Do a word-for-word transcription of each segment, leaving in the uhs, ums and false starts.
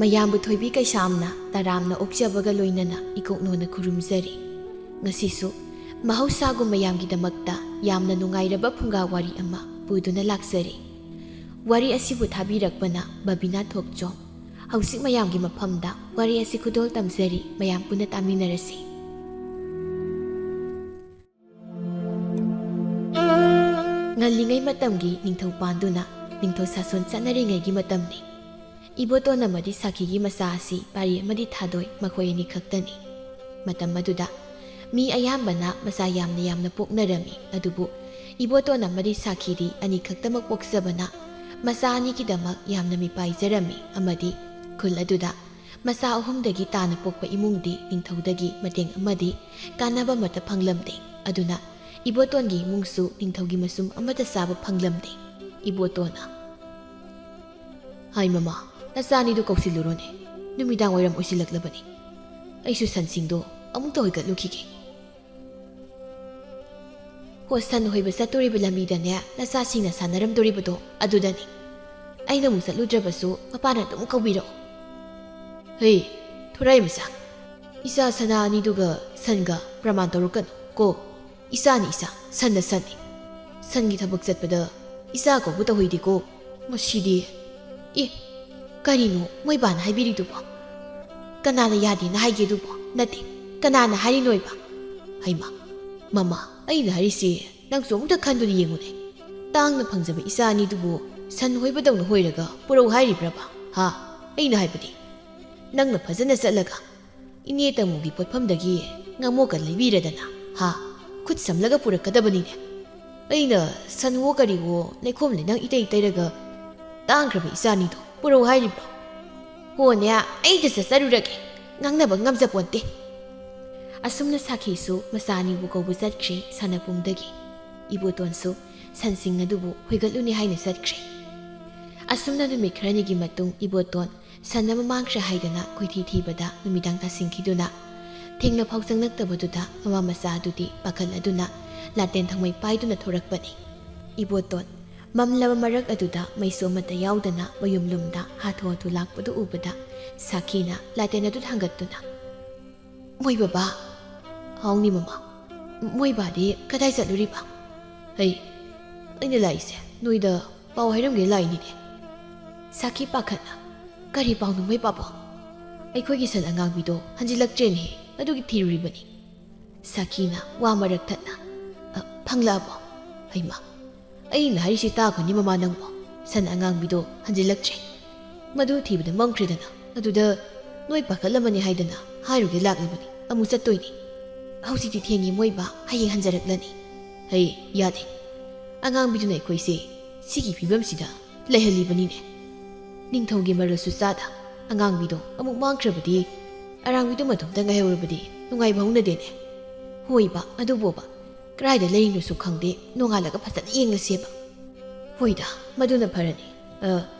ꯃꯌꯥꯝꯕꯨ ꯊꯣꯏꯕꯤ ꯀꯩꯁꯥꯝꯅ ꯇꯔꯥꯝꯅ ꯑꯣꯛꯆꯕꯒ ꯂꯣꯏꯅꯅ ꯏꯀꯣꯛꯅꯣꯅ ꯈꯨꯔꯨꯝꯖꯔꯤ꯫ ꯉꯁꯤꯁꯨ ꯃꯍꯧꯁꯥꯒꯨꯝ ꯃꯌꯥꯝꯒꯤꯗꯃꯛꯇ ꯌꯥꯝꯅ ꯅꯨꯡꯉꯥꯏꯔꯕ ꯐꯨꯡꯒꯥ ꯋꯥꯔꯤ ꯑꯃ ꯄꯨꯗꯨꯅ ꯂꯥꯛꯆꯔꯤ꯫ ꯋꯥꯔꯤ ꯑꯁꯤꯕꯨ ꯊꯥꯕꯤꯔꯛꯄꯅ ꯕꯕꯤꯅꯥ ꯊꯣꯛꯆꯣꯝ꯫ ꯍꯧꯖꯤꯛ ꯃꯌꯥꯝꯒꯤ ꯃꯐꯝꯗ ꯋꯥꯔꯤ ꯑꯁꯤ ꯈꯨꯗꯣꯜ ꯇꯝꯖꯔꯤ, ꯃꯌꯥꯝ ꯄꯨꯟꯅ ꯇꯥꯃꯤꯟꯅꯔꯁꯤ꯫ ꯉꯜꯂꯤꯉꯩ ꯃꯇꯝꯒꯤ ꯅꯤꯡꯊꯧ ꯄꯥꯟꯗꯨꯅ ꯅꯤꯡꯊꯧ ꯁꯥꯁꯣꯟ ꯆꯠꯅꯔꯤꯉꯩꯒꯤ ꯃꯇꯝꯅꯤ꯫ ꯏꯕꯣꯇꯣꯟ ꯑꯃꯗꯤ ꯁꯥꯈꯤꯒꯤ ꯃꯆꯥ ꯑꯁꯤ ꯄꯥꯔꯤ ꯑꯃꯗꯤ ꯊꯥꯗꯣꯏ, ꯃꯈꯣꯏ ꯑꯅꯤ ꯈꯛꯇꯅꯤ꯫ ꯃꯇꯝ ꯑꯗꯨꯗ ꯃꯤ ꯑꯌꯥꯝꯕꯅ ꯃꯆꯥ ꯌꯥꯝꯅ ꯌꯥꯝꯅ ꯄꯣꯛꯅꯔꯝꯃꯤ, ꯑꯗꯨꯕꯨ ꯏꯕꯣꯇꯣꯟ ꯑꯃꯗꯤ ꯁꯥꯈꯤꯗꯤ ꯑꯅꯤ ꯈꯛꯇꯃꯛ ꯄꯣꯛꯆꯕꯅ ꯃꯆꯥ ꯑꯅꯤꯒꯤꯗꯃꯛ ꯌꯥꯝꯅ ꯃꯤꯄꯥꯏꯖꯔꯝꯃꯤ, ꯑꯃꯗꯤ ꯈꯨꯜ ꯑꯗꯨꯗ ꯃꯆꯥ ꯑꯍꯨꯝꯗꯒꯤ ꯇꯥꯅ ꯄꯣꯛꯄ ꯏꯃꯨꯡꯗꯤ ꯅꯤꯡꯊꯧꯗꯒꯤ ꯃꯇꯦꯡ ꯑꯃꯗꯤ ꯀꯥꯟꯅꯕ ꯑꯃꯠꯇ ꯐꯪꯂꯝꯗꯦ꯫ ꯑꯗꯨꯅ ꯏꯕꯣꯇꯣꯟꯒꯤ ꯏꯃꯨꯡꯁꯨ ꯅꯤꯡꯊꯧꯒꯤ ꯃꯁꯨꯝ ꯑꯃꯠꯇ ꯆꯥꯕ ꯐꯪꯂꯝꯗꯦ꯫ ꯏꯕꯣꯇꯣꯟꯅ, "ꯍꯥꯏ ꯃꯃꯥ, ꯅꯆꯥꯅꯤꯗꯨ ꯀꯧꯁꯤꯜꯂꯨꯔꯣꯅꯦ, ꯅꯨꯃꯤꯗꯥꯡ ꯋꯥꯏꯔꯝ ꯑꯣꯏꯁꯤꯜꯂꯛꯂꯕꯅꯤ꯫ ꯑꯩꯁꯨ ꯁꯟꯁꯤꯡꯗꯣ ꯑꯃꯨꯛꯇ ꯍꯣꯏꯒꯠꯂꯨꯈꯤꯒꯦ꯫" "ꯍꯣ, ꯁꯟ ꯍꯣꯏꯕ ꯆꯠꯇꯣꯔꯤꯕ ꯂꯝꯕꯤꯗꯅꯦ ꯅꯆꯥꯁꯤꯡꯅ ꯁꯥꯟꯅꯔꯝꯗꯣꯔꯤꯕꯗꯣ ꯑꯗꯨꯗꯅꯤ꯫ ꯑꯩꯅ ꯑꯃꯨꯛ ꯆꯠꯂꯨꯗ꯭ꯔꯕꯁꯨ ꯃꯄꯥꯅ ꯑꯗꯨꯝ ꯀꯧꯕꯤꯔꯛꯑꯣ꯫" "ꯍꯦ, ꯊꯣꯔꯥꯏ ꯃꯆꯥ, ꯏꯆꯥ ꯁꯅꯥ ꯑꯅꯤꯗꯨꯒ ꯁꯟꯒ ꯄ꯭ꯔꯃꯥꯟ ꯇꯧꯔꯛꯀꯅꯨ ꯀꯣ꯫ ꯏꯆꯥꯅꯤ ꯏꯆꯥ, ꯁꯟꯅ ꯁꯟꯅꯤ꯫ ꯁꯟꯒꯤ ꯊꯕꯛ ꯆꯠꯄꯗ ꯏꯆꯥ ꯀꯧꯕ ꯇꯧꯍꯩꯗꯦꯀꯣ꯫" "ꯃꯁꯤꯗꯤ꯫ ꯑꯦ, ꯀꯔꯤꯅꯣ ꯃꯣꯏꯕꯥꯅ ꯍꯥꯏꯕꯤꯔꯤꯗꯨꯕꯣ? ꯀꯅꯥꯅ ꯌꯥꯗꯦꯅ ꯍꯥꯏꯒꯦ ꯑꯗꯨꯕꯣ? ꯅꯠꯇꯦ, ꯀꯅꯥꯅ ꯍꯥꯏꯔꯤꯅꯣꯏꯕ?" "ꯍꯩꯃꯥ, ꯃꯃꯥ, ꯑꯩꯅ ꯍꯥꯏꯔꯤꯁꯦ ꯅꯪꯁꯨ ꯑꯃꯨꯛꯇ ꯈꯟꯗꯨꯅ ꯌꯦꯡꯉꯨꯅꯦ꯫ ꯇꯥꯡꯅ ꯐꯪꯖꯕ ꯏꯆꯥ ꯑꯅꯤꯗꯨꯕꯨ ꯁꯟ ꯍꯣꯏꯕꯗꯧꯅ ꯍꯣꯏꯔꯒ ꯄꯨꯔꯛꯎ ꯍꯥꯏꯔꯤꯕ꯭ꯔꯕ? ꯍꯥ? ꯑꯩꯅ ꯍꯥꯏꯕꯗꯤ, ꯅꯪꯅ ꯐꯖꯅ ꯆꯠꯂꯒ ꯏꯅꯦ ꯇꯥꯃꯣꯒꯤ ꯄꯣꯠꯐꯝꯗꯒꯤ ꯉꯥꯃꯣꯛꯀ ꯂꯩꯕꯤꯔꯦꯗꯅ, ꯍꯥ? ꯈꯨꯠ ꯁꯝꯂꯒ ꯄꯨꯔꯛꯀꯗꯕꯅꯤꯅꯦ꯫ ꯑꯩꯅ ꯁꯟꯋꯣ ꯀꯔꯤꯋꯣ ꯂꯩꯈꯣꯝ ꯂꯩꯅꯥꯡ ꯏꯇꯩ ꯇꯩꯔꯒ ꯇꯥꯡꯈ꯭ꯔꯕ ꯏꯆꯥꯅꯤꯗꯣ ꯄꯨꯔꯛꯎ ꯍꯥꯏꯔꯤꯕ꯭ꯔꯣ?" "ꯍꯣꯅꯦ, ꯑꯩꯗ ꯆꯠꯆꯔꯨꯔꯒꯦ, ꯉꯥꯡꯅꯕ ꯉꯝꯖꯄꯣꯟꯇꯦ꯫" ꯑꯁꯨꯝꯅ ꯁꯥꯈꯤꯁꯨ ꯃꯆꯥ ꯑꯅꯤꯕꯨ ꯀꯧꯕ ꯆꯠꯈ꯭ꯔꯦ ꯁꯥꯟꯅꯕꯨꯡꯗꯒꯤ꯫ ꯏꯕꯣꯇꯣꯟꯁꯨ ꯁꯟꯁꯤꯡ ꯑꯗꯨꯕꯨ ꯍꯣꯏꯒꯠꯂꯨꯅꯤ ꯍꯥꯏꯅ ꯆꯠꯈ꯭ꯔꯦ꯫ ꯑꯁꯨꯝꯅ ꯅꯨꯃꯤꯠ ꯈꯔꯅꯤꯒꯤ ꯃꯇꯨꯡ ꯏꯕꯣꯇꯣꯟ ꯁꯟ ꯑꯃ ꯃꯥꯡꯈ꯭ꯔꯦ ꯍꯥꯏꯗꯅ ꯀꯣꯏꯊꯤ ꯊꯤꯕꯗ ꯅꯨꯃꯤꯗꯥꯡ ꯇꯥꯁꯤꯟꯈꯤꯗꯨꯅ ꯊꯦꯡꯂꯐꯥꯎ ꯆꯪꯂꯛꯇꯕꯗꯨꯗ ꯃꯃꯥ ꯃꯆꯥ ꯑꯗꯨꯗꯤ ꯄꯥꯈꯠꯂꯗꯨꯅ ꯂꯥꯇꯦꯟ ꯊꯥꯎꯃꯩ ꯄꯥꯏꯗꯨꯅ ꯊꯣꯔꯛꯄꯅꯤ꯫ ꯏꯕꯣꯇꯣꯟ ꯃꯝꯂꯕ ꯃꯔꯛ ꯑꯗꯨꯗ ꯃꯩꯁꯨ ꯑꯃꯠꯇ ꯌꯥꯎꯗꯅ ꯃꯌꯨꯝ ꯂꯨꯝꯗ ꯍꯥꯊꯨ ꯍꯥꯊꯨ ꯂꯥꯛꯄꯗꯨ ꯎꯕꯗ ꯁꯥꯈꯤꯅ ꯂꯥꯇꯦꯟ ꯑꯗꯨ ꯊꯥꯡꯒꯠꯇꯨꯅ, "ꯃꯣꯏ ꯕꯕꯥ?" "ꯍꯥꯎꯅꯤ ꯃꯃꯥ꯫ ꯃꯣꯏ ꯕꯥꯗꯤ ꯀꯗꯥꯏ ꯆꯠꯂꯨꯔꯤꯕ?" "ꯍꯩ, ꯑꯩꯅ ꯂꯥꯛꯏꯁꯦ ꯅꯣꯏꯗ ꯄꯥꯎ ꯍꯥꯏꯔꯝꯒꯦ ꯂꯥꯛꯏꯅꯤꯅꯦ꯫" ꯁꯥꯈꯤ ꯄꯥꯈꯠꯅ, "ꯀꯔꯤ ꯄꯥꯎꯅꯣ ꯃꯣꯏ ꯕꯥꯕꯣ?" "ꯑꯩꯈꯣꯏꯒꯤ ꯁꯟ ꯑꯉꯥꯡꯕꯤꯗꯣ ꯍꯟꯖꯤꯜꯂꯛꯇ꯭ꯔꯦꯅꯦ, ꯑꯗꯨꯒꯤ ꯊꯤꯔꯨꯔꯤꯕꯅꯤ꯫" ꯁꯥꯈꯤꯅ ꯋꯥ ꯃꯔꯛ ꯊꯠꯅ, "ꯑ, ꯐꯪꯂꯛꯑꯕꯣ? ꯍꯩꯃꯥ, ꯑꯩꯅ ꯍꯥꯏꯔꯤꯁꯤ ꯇꯥꯈꯣꯅꯦ ꯃꯃꯥ ꯅꯪꯕꯣ꯫ ꯁꯟ ꯑꯉꯥꯡꯕꯤꯗꯣ ꯍꯟꯖꯤꯜꯂꯛꯇ꯭ꯔꯦ꯫ ꯃꯗꯨ ꯊꯤꯕꯗ ꯃꯝꯈ꯭ꯔꯦꯗꯅ꯫ ꯑꯗꯨꯗ ꯅꯣꯏ ꯄꯥꯈꯠꯂꯝꯃꯅꯤ ꯍꯥꯏꯗꯅ ꯍꯥꯏꯔꯨꯒꯦ ꯂꯥꯛꯂꯤꯕꯅꯤ꯫ ꯑꯃꯨꯛ ꯆꯠꯇꯣꯏꯅꯤ꯫ ꯍꯧꯖꯤꯛꯇꯤ ꯊꯦꯡꯉꯤ ꯃꯣꯏꯕ, ꯍꯌꯦꯡ ꯍꯟꯖꯔꯛꯂꯅꯤ꯫" "ꯍꯩ, ꯌꯥꯗꯦ꯫ ꯑꯉꯥꯡꯕꯤꯗꯨꯅ ꯑꯩꯈꯣꯏꯁꯦ ꯁꯤꯒꯤ ꯐꯤꯕꯝꯁꯤꯗ ꯂꯩꯍꯜꯂꯤꯕꯅꯤꯅꯦ꯫ ꯅꯤꯡꯊꯧꯒꯤ ꯃꯔꯜꯁꯨ ꯆꯥꯗ ꯑꯉꯥꯡꯕꯤꯗꯣ ꯑꯃꯨꯛ ꯃꯥꯡꯈ꯭ꯔꯕꯗꯤ, ꯑꯔꯥꯡꯕꯤꯗꯨ ꯃꯇꯣꯝꯇ ꯉꯥꯏꯍꯧꯔꯕꯗꯤ ꯅꯨꯡꯉꯥꯏꯕ ꯍꯧꯅꯗꯦꯅꯦ꯫ ꯍꯣꯏꯕ, ꯑꯗꯨꯕꯨꯕ, ꯀꯗꯥꯏꯗ ꯂꯩꯔꯤꯅꯣꯁꯨ ꯈꯪꯗꯦ, ꯅꯣꯡꯉꯥꯜꯂꯒ ꯐꯖꯅ ꯌꯦꯡꯂꯁꯦꯕ꯫" "ꯍꯣꯏꯗ, ꯃꯗꯨꯅ ꯐꯔꯅꯤ꯫ ꯑ,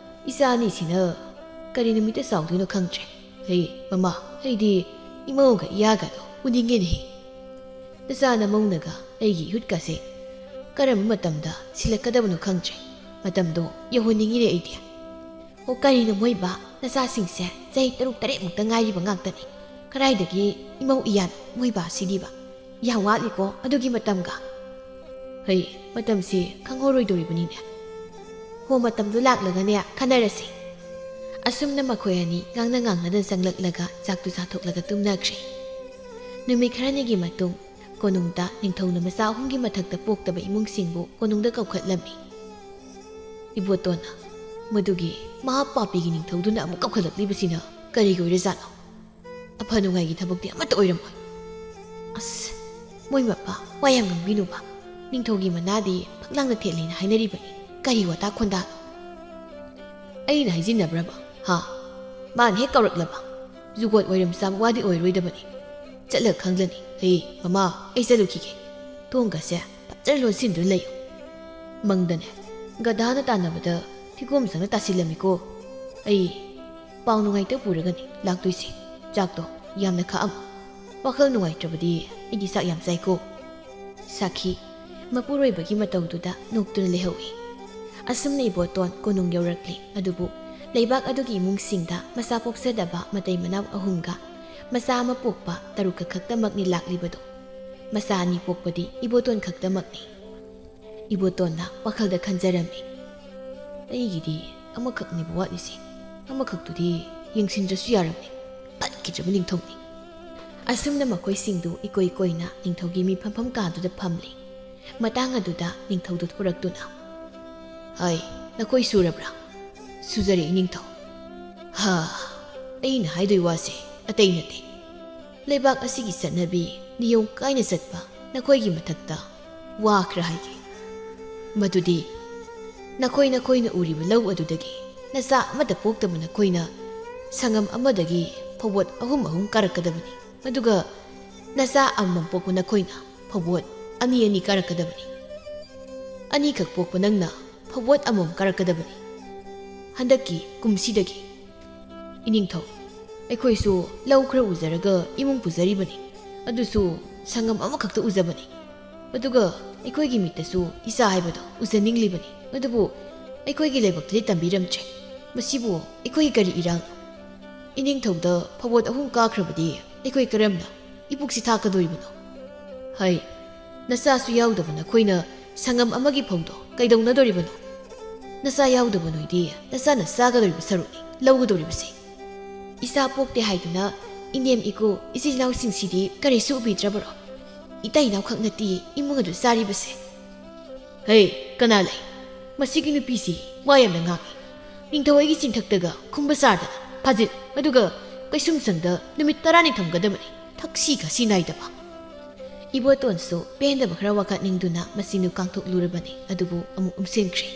ꯏꯆꯥ ꯑꯅꯤꯁꯤꯅ ꯀꯔꯤ ꯅꯨꯃꯤꯠꯇ ꯆꯥꯎꯗꯣꯏꯅꯣ ꯈꯪꯗ꯭ꯔꯦ꯫ ꯍꯩ, ꯃꯃꯥ, ꯑꯩꯗꯤ ꯏꯃꯧꯒ ꯏꯌꯥꯒꯗꯣ ꯎꯅꯤꯡꯉꯦꯅꯦꯍꯦ꯫ ꯅꯆꯥ ꯅꯃꯧꯅꯒ ꯑꯩꯒꯤ ꯏꯍꯨꯠꯀꯁꯦ ꯀꯔꯝꯕ ꯃꯇꯝꯗ ꯁꯤꯜꯂꯛꯀꯗꯕꯅꯣ ꯈꯪꯗ꯭ꯔꯦ꯫ ꯃꯇꯝꯗꯣ ꯌꯧꯍꯟꯅꯤꯡꯉꯤꯅꯦ ꯑꯩꯗꯤ꯫" "ꯑꯣ, ꯀꯔꯤꯅꯣ ꯃꯣꯏꯕ, ꯅꯆꯥꯁꯤꯡꯁꯦ ꯆꯍꯤ ꯇꯔꯨꯛ ꯇꯔꯦꯠ ꯃꯨꯛꯇ ꯉꯥꯏꯔꯤꯕ ꯉꯥꯛꯇꯅꯤ꯫ ꯀꯗꯥꯏꯗꯒꯤ ꯏꯃꯧ ꯏꯌꯥꯅꯣ ꯃꯣꯏꯕ ꯁꯤꯗꯤꯕ꯫ ꯌꯥꯝ ꯋꯥꯠꯂꯤꯀꯣ ꯑꯗꯨꯒꯤ ꯃꯇꯝꯒ꯫" "ꯍꯩ, ꯃꯇꯝꯁꯤ ꯈꯪꯍꯧꯔꯣꯏꯗꯧꯔꯤꯕꯅꯤꯅꯦ꯫" "ꯍꯣ, ꯃꯇꯝꯗꯨ ꯂꯥꯛꯂꯒꯅꯦ ꯈꯟꯅꯔꯁꯤ꯫" ꯑꯁꯨꯝꯅ ꯃꯈꯣꯏ ꯑꯅꯤ ꯉꯥꯡꯅ ꯉꯥꯡꯅꯗ ꯆꯪꯂꯛꯂꯒ ꯆꯥꯛꯇꯨ ꯆꯥꯊꯣꯛꯂꯒ ꯇꯨꯝꯅꯈ꯭ꯔꯦ꯫ ꯅꯨꯃꯤꯠ ꯈꯔꯅꯤꯒꯤ ꯃꯇꯨꯡ ꯀꯣꯅꯨꯡꯗ ꯅꯤꯡꯊꯧꯅ ꯃꯆꯥ ꯑꯍꯨꯝꯒꯤ ꯃꯊꯛꯇ ꯄꯣꯛꯇꯕ ꯏꯃꯨꯡꯁꯤꯡꯕꯨ ꯀꯣꯅꯨꯡꯗ ꯀꯧꯈꯠꯂꯝꯃꯤ꯫ ꯏꯕꯣꯇꯣꯟꯅ, "ꯃꯗꯨꯒꯤ ꯃꯍꯥ ꯄꯥꯄꯤꯒꯤ ꯅꯤꯡꯊꯧꯗꯨꯅ ꯑꯃꯨꯛ ꯀꯧꯈꯠꯂꯛꯂꯤꯕꯁꯤꯅ ꯀꯔꯤꯒꯤ ꯑꯣꯏꯔꯖꯥꯠꯅꯣ? ꯑꯐ ꯅꯨꯡꯉꯥꯏꯒꯤ ꯊꯕꯛꯇꯤ ꯑꯃꯠꯇ ꯑꯣꯏꯔꯝꯃꯣꯏ꯫" "ꯑꯁ, ꯃꯣꯏ ꯃꯄꯥ, ꯋꯥ ꯌꯥꯝ ꯉꯥꯡꯕꯤꯅꯨꯕ꯫ ꯅꯤꯡꯊꯧꯒꯤ ꯃꯅꯥꯗꯤ ꯐꯛꯂꯥꯡꯗ ꯊꯦꯠꯂꯦꯅ ꯍꯥꯏꯅꯔꯤꯕꯅꯤ꯫ ꯀꯔꯤ ꯋꯥꯇꯥ ꯈꯣꯟꯗꯥꯅꯣ?" "ꯑꯩꯅ ꯍꯥꯏꯖꯤꯟꯅꯕ꯭ꯔꯕ? ꯍꯥ? ꯃꯥꯅ ꯍꯦꯛ ꯀꯧꯔꯛꯂꯕ, ꯖꯨꯒꯣꯠ ꯋꯥꯏꯔꯝ ꯆꯥꯕ ꯋꯥꯗꯤ ꯑꯣꯏꯔꯣꯏꯗꯕꯅꯤ꯫ ꯆꯠꯂ ꯈꯪꯂꯅꯤ꯫ ꯍꯦ, ꯃꯃꯥ, ꯑꯩ ꯆꯠꯂꯨꯈꯤꯒꯦ꯫ ꯊꯣꯡꯒꯁꯦ ꯐꯖꯅ ꯂꯣꯟꯁꯤꯟꯗꯨꯅ ꯂꯩꯌꯨ꯫ ꯃꯪꯗꯅꯦ, ꯒꯙꯥꯅ ꯇꯥꯟꯅꯕꯗ ꯊꯤꯒꯣꯝ ꯆꯪꯅ ꯇꯥꯁꯤꯜꯂꯝꯃꯤꯀꯣ꯫ ꯑꯩ ꯄꯥꯎ ꯅꯨꯡꯉꯥꯏꯇ ꯄꯨꯔꯒꯅꯤ ꯂꯥꯛꯇꯣꯏꯁꯦ꯫ ꯆꯥꯛꯇꯣ ꯌꯥꯝꯅ ꯈꯥꯛꯑꯝꯃꯨ꯫ ꯋꯥꯈꯜ ꯅꯨꯡꯉꯥꯏꯇ꯭ꯔꯕꯗꯤ ꯑꯩꯗꯤ ꯆꯥꯛ ꯌꯥꯝ ꯆꯥꯏꯀꯣ꯫" ꯁꯥꯈꯤ, ꯃꯄꯨꯔꯣꯏꯕꯒꯤ ꯃꯇꯧꯗꯨꯗ ꯅꯣꯛꯇꯨꯅ ꯂꯩꯍꯧꯏ꯫ ꯑꯁꯨꯝꯅ ꯏꯕꯣꯇꯣꯟ ꯀꯣꯅꯨꯡ ꯌꯧꯔꯛꯂꯤ꯫ ꯑꯗꯨꯕꯨ ꯂꯩꯕꯥꯛ ꯑꯗꯨꯒꯤ ꯏꯃꯨꯡꯁꯤꯡꯗ ꯃꯆꯥ ꯄꯣꯛꯆꯗꯕ ꯃꯇꯩ ꯃꯅꯥꯎ ꯑꯍꯨꯝꯒ ꯃꯆꯥ ꯑꯃ ꯄꯣꯛꯄ ꯇꯔꯨꯛꯀ ꯈꯛꯇꯃꯛꯅꯤ ꯂꯥꯛꯂꯤꯕꯗꯣ꯫ ꯃꯆꯥ ꯑꯅꯤ ꯄꯣꯛꯄꯗꯤ ꯏꯕꯣꯇꯣꯟ ꯈꯛꯇꯃꯛꯅꯤ꯫ ꯏꯕꯣꯇꯣꯟꯅ ꯋꯥꯈꯜꯗ ꯈꯟꯖꯔꯝꯃꯤ, "ꯑꯩꯒꯤꯗꯤ ꯑꯃꯈꯛꯅꯦꯕ ꯋꯥꯠꯂꯤꯁꯦ, ꯑꯃꯈꯛꯇꯨꯗꯤ ꯌꯦꯡꯁꯤꯟꯗ꯭ꯔꯁꯨ ꯌꯥꯔꯝꯅꯤ, ꯐꯠꯈꯤꯗ꯭ꯔꯕ ꯅꯤꯡꯊꯧꯅꯤ"꯫ ꯑꯁꯨꯝꯅ ꯃꯈꯣꯏꯁꯤꯡꯗꯨ ꯏꯀꯣꯏ ꯀꯣꯏꯅ ꯅꯤꯡꯊꯧꯒꯤ ꯃꯤꯐꯝꯐꯝ ꯀꯥꯗꯨꯗ ꯐꯝꯂꯤ꯫ ꯃꯇꯥꯡ ꯑꯗꯨꯗ ꯅꯤꯡꯊꯧꯗꯨ ꯊꯣꯔꯛꯇꯨꯅ, "ꯍꯥꯏ, ꯅꯈꯣꯏ ꯁꯨꯔꯕ꯭ꯔꯥ?" "ꯁꯨꯖꯔꯦ, ꯏꯅꯤꯡꯊꯧ"꯫ "ꯍꯥ, ꯑꯩꯅ ꯍꯥꯏꯗꯣꯏ ꯋꯥꯁꯦ ꯑꯇꯩ ꯅꯠꯇꯦ꯫ ꯂꯩꯕꯥꯛ ꯑꯁꯤꯒꯤ ꯆꯠꯅꯕꯤ ꯅꯤꯌꯣꯝ ꯀꯥꯏꯅ ꯆꯠꯄ ꯅꯈꯣꯏꯒꯤ ꯃꯊꯛꯇ ꯋꯥ ꯈꯔ ꯍꯥꯏꯒꯦ꯫ ꯃꯗꯨꯗꯤ ꯅꯈꯣꯏ ꯅꯈꯣꯏꯅ ꯎꯔꯤꯕ ꯂꯧ ꯑꯗꯨꯗꯒꯤ ꯅꯆꯥ ꯑꯃꯠꯇ ꯄꯣꯛꯇꯕ ꯅꯈꯣꯏꯅ ꯁꯪꯉꯝ ꯑꯃꯗꯒꯤ ꯐꯧꯕꯣꯠ ꯑꯍꯨꯝ ꯑꯍꯨꯝ ꯀꯥꯔꯛꯀꯗꯕꯅꯤ꯫ ꯑꯗꯨꯒ ꯅꯆꯥ ꯑꯃꯃꯝ ꯄꯣꯛꯄ ꯅꯈꯣꯏꯅ ꯐꯧꯕꯣꯠ ꯑꯅꯤ ꯑꯅꯤ ꯀꯥꯔꯛꯀꯗꯕꯅꯤ꯫ ꯑꯅꯤꯈꯛ ꯄꯣꯛꯄ ꯅꯪꯅ ꯐꯧꯕꯣꯠ ꯑꯃꯃꯝ ꯀꯥꯔꯛꯀꯗꯕꯅꯤ꯫ ꯍꯟꯗꯛꯀꯤ ꯀꯨꯝꯁꯤꯗꯒꯤ ꯏꯅꯤꯡꯊꯧ, ꯑꯩꯈꯣꯏꯁꯨ ꯂꯧ ꯈꯔ ꯎꯖꯔꯒ ꯏꯃꯨꯡ ꯄꯨꯖꯔꯤꯕꯅꯤ꯫ ꯑꯗꯨꯁꯨ ꯁꯪꯉꯝ ꯑꯃꯈꯛꯇ ꯎꯖꯕꯅꯤ꯫ ꯑꯗꯨꯒ ꯑꯩꯈꯣꯏꯒꯤ ꯃꯤꯠꯇꯁꯨ ꯏꯆꯥ ꯍꯥꯏꯕꯗꯣ ꯎꯖꯅꯤꯡꯂꯤꯕꯅꯤ꯫ ꯑꯗꯨꯕꯨ ꯑꯩꯈꯣꯏꯒꯤ ꯂꯥꯏꯕꯛꯇꯗꯤ ꯇꯝꯕꯤꯔꯝꯗ꯭ꯔꯦ꯫ ꯃꯁꯤꯕꯨ ꯑꯩꯈꯣꯏꯒꯤ ꯀꯔꯤ ꯏꯔꯥꯡꯅꯣ? ꯏꯅꯤꯡꯊꯧꯗ ꯐꯧꯕꯣꯠ ꯑꯍꯨꯝ ꯀꯥꯈ꯭ꯔꯕꯗꯤ ꯑꯩꯈꯣꯏ ꯀꯔꯝꯅ ꯏꯄꯨꯛꯁꯤ ꯊꯥꯛꯀꯗꯣꯔꯤꯕꯅꯣ? ꯍꯩ, ꯅꯆꯥꯁꯨ ꯌꯥꯎꯗꯕ ꯅꯈꯣꯏꯅ ꯁꯪꯉꯝ ꯑꯃꯒꯤ ꯐꯧꯗꯣ ꯀꯩꯗꯧꯅꯗꯣꯔꯤꯕꯅꯣ? ꯅꯆꯥ ꯌꯥꯎꯗꯕ ꯅꯣꯏꯗꯤ ꯅꯆꯥꯅ ꯆꯥꯒꯗꯧꯔꯤꯕ ꯁꯔꯨꯛꯅꯤ ꯂꯧꯒꯗꯧꯔꯤꯕꯁꯦ꯫ ꯏꯆꯥ ꯄꯣꯛꯇꯦ ꯍꯥꯏꯗꯨꯅ ꯏꯅꯦꯝ ꯏꯀꯨ ꯏꯆꯤꯜ ꯏꯅꯥꯎꯁꯤꯡꯁꯤꯗꯤ ꯀꯔꯤꯁꯨ ꯎꯕꯤꯗ꯭ꯔꯕꯔꯣ? ꯏꯇꯩ ꯏꯅꯥꯎꯈꯛ ꯅꯠꯇꯦ ꯏꯃꯨꯡ ꯑꯗꯨ ꯆꯥꯔꯤꯕꯁꯦ꯫ ꯍꯦ, ꯀꯅꯥ ꯂꯩ? ꯃꯁꯤꯒꯤ ꯅꯨꯄꯤꯁꯤ ꯋꯥ ꯌꯥꯝꯅ ꯉꯥꯡꯏ꯫ ꯅꯤꯡꯊꯧ ꯑꯩꯒꯤ ꯆꯤꯡꯊꯛꯇꯒ ꯈꯨꯝꯕ ꯆꯥꯗꯅ ꯐꯥꯖꯤꯜ, ꯑꯗꯨꯒ ꯀꯩꯁꯨꯝꯁꯪꯗ ꯅꯨꯃꯤꯠ ꯇꯔꯥꯅꯤ ꯊꯝꯒꯗꯕꯅꯤ, ꯊꯛꯁꯤ ꯈꯥꯁꯤ ꯅꯥꯏꯗꯕ꯫ ꯏꯕꯣꯇꯣꯟꯁꯨ ꯄꯦꯟꯗꯕ ꯈꯔ ꯋꯥꯀꯠꯅꯤꯡꯗꯨꯅ ꯃꯆꯤꯟꯗꯨ ꯀꯥꯡꯊꯣꯛꯂꯨꯔꯕꯅꯤ, ꯑꯗꯨꯕꯨ ꯑꯃꯨꯛ ꯎꯝꯁꯤꯟꯈ꯭ꯔꯦ꯫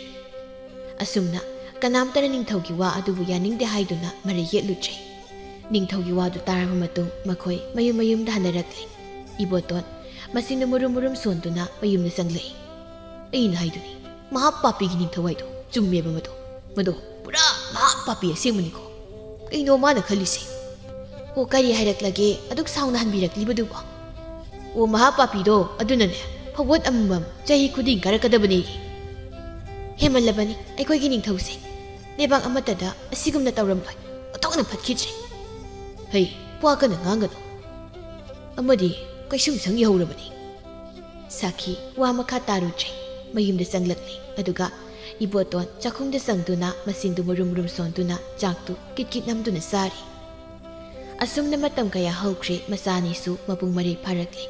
ꯑꯁꯨꯝꯅ ꯀꯅꯥꯝꯇꯅ ꯅꯤꯡꯊꯧꯒꯤ ꯋꯥ ꯑꯗꯨꯕꯨ ꯌꯥꯅꯤꯡꯗꯦ ꯍꯥꯏꯗꯨꯅ ꯃꯔꯩ ꯌꯦꯠꯂꯨꯗ꯭ꯔꯦ꯫ ꯅꯤꯡꯊꯧꯒꯤ ꯋꯥꯗꯨ ꯇꯥꯔꯕ ꯃꯇꯨꯡ ꯃꯈꯣꯏ ꯃꯌꯨꯝ ꯃꯌꯨꯝꯗ ꯍꯟꯅꯔꯛꯂꯦ꯫ ꯏꯕꯣꯇꯣꯟ ꯃꯆꯤꯟꯗꯨ ꯃꯨꯔꯨꯝ ꯃꯨꯔꯨꯝ ꯁꯣꯟꯗꯨꯅ ꯃꯌꯨꯝꯗ ꯆꯪꯂꯛꯏ꯫ ꯑꯩꯅ ꯍꯥꯏꯗꯨꯅꯤ, ꯃꯍꯥ ꯄꯥꯄꯤꯒꯤ ꯅꯤꯡꯊꯧ ꯍꯥꯏꯗꯣ ꯆꯨꯝꯃꯦꯕ ꯃꯗꯣ꯫ ꯃꯗꯣ ꯄꯨꯔꯥ ꯃꯍꯥ ꯄꯥꯄꯤ ꯑꯁꯦꯡꯕꯅꯤꯀꯣ꯫ ꯀꯩꯅꯣ ꯃꯥꯅ ꯈꯜꯂꯤꯁꯦ? ꯑꯣ, ꯀꯔꯤ ꯍꯥꯏꯔꯛꯂꯒꯦ? ꯑꯗꯨꯛ ꯁꯥꯎꯅ ꯍꯟꯕꯤꯔꯛꯂꯤꯕꯗꯨꯕꯣ? ꯑꯣ, ꯃꯍꯥ ꯄꯥꯄꯤꯗꯣ ꯑꯗꯨꯅꯅꯦ, ꯐꯧꯕꯣꯠ ꯑꯃꯃꯝ ꯆꯍꯤ ꯈꯨꯗꯤꯡ ꯀꯥꯔꯛꯀꯗꯕꯅꯦ꯫ ꯍꯦꯃꯜꯂꯕꯅꯤ ꯑꯩꯈꯣꯏꯒꯤ ꯅꯤꯡꯊꯧꯁꯦ꯫ ꯂꯩꯕꯥꯛ ꯑꯃꯠꯇꯗ ꯑꯁꯤꯒꯨꯝꯅ ꯇꯧꯔꯝꯂꯣꯏ꯫ ꯑꯣꯟꯊꯣꯛꯅ ꯐꯠꯈꯤꯗ꯭ꯔꯦ꯫ ꯍꯩ, ꯋꯥ ꯀꯟꯅ ꯉꯥꯡꯒꯅꯨ꯫ ꯑꯃꯗꯤ ꯀꯩꯁꯨꯝꯁꯪ ꯌꯧꯍꯧꯔꯕꯅꯤ꯫ ꯁꯥꯈꯤ ꯋꯥ ꯃꯈꯥ ꯇꯥꯔꯨꯗ꯭ꯔꯦ꯫ ꯃꯌꯨꯝꯗ ꯆꯪꯂꯛꯂꯦ꯫ ꯑꯗꯨꯒ ꯏꯕꯣꯇꯣꯟ ꯆꯥꯛꯈꯨꯝꯗ ꯆꯪꯗꯨꯅ ꯃꯆꯤꯟꯗꯨ ꯃꯔꯨꯝ ꯃꯔꯨꯝ ꯁꯣꯟꯗꯨꯅ ꯆꯥꯛꯇꯨ ꯀꯤꯠ ꯀꯤꯠ ꯅꯝꯗꯨꯅ ꯆꯥꯔꯤ꯫ ꯑꯁꯨꯝꯅ ꯃꯇꯝ ꯀꯌꯥ ꯍꯧꯈ꯭ꯔꯦ꯫ ꯃꯆꯥ ꯑꯅꯤꯁꯨ ꯃꯄꯨꯡ ꯃꯔꯩ ꯐꯥꯔꯛꯂꯦ꯫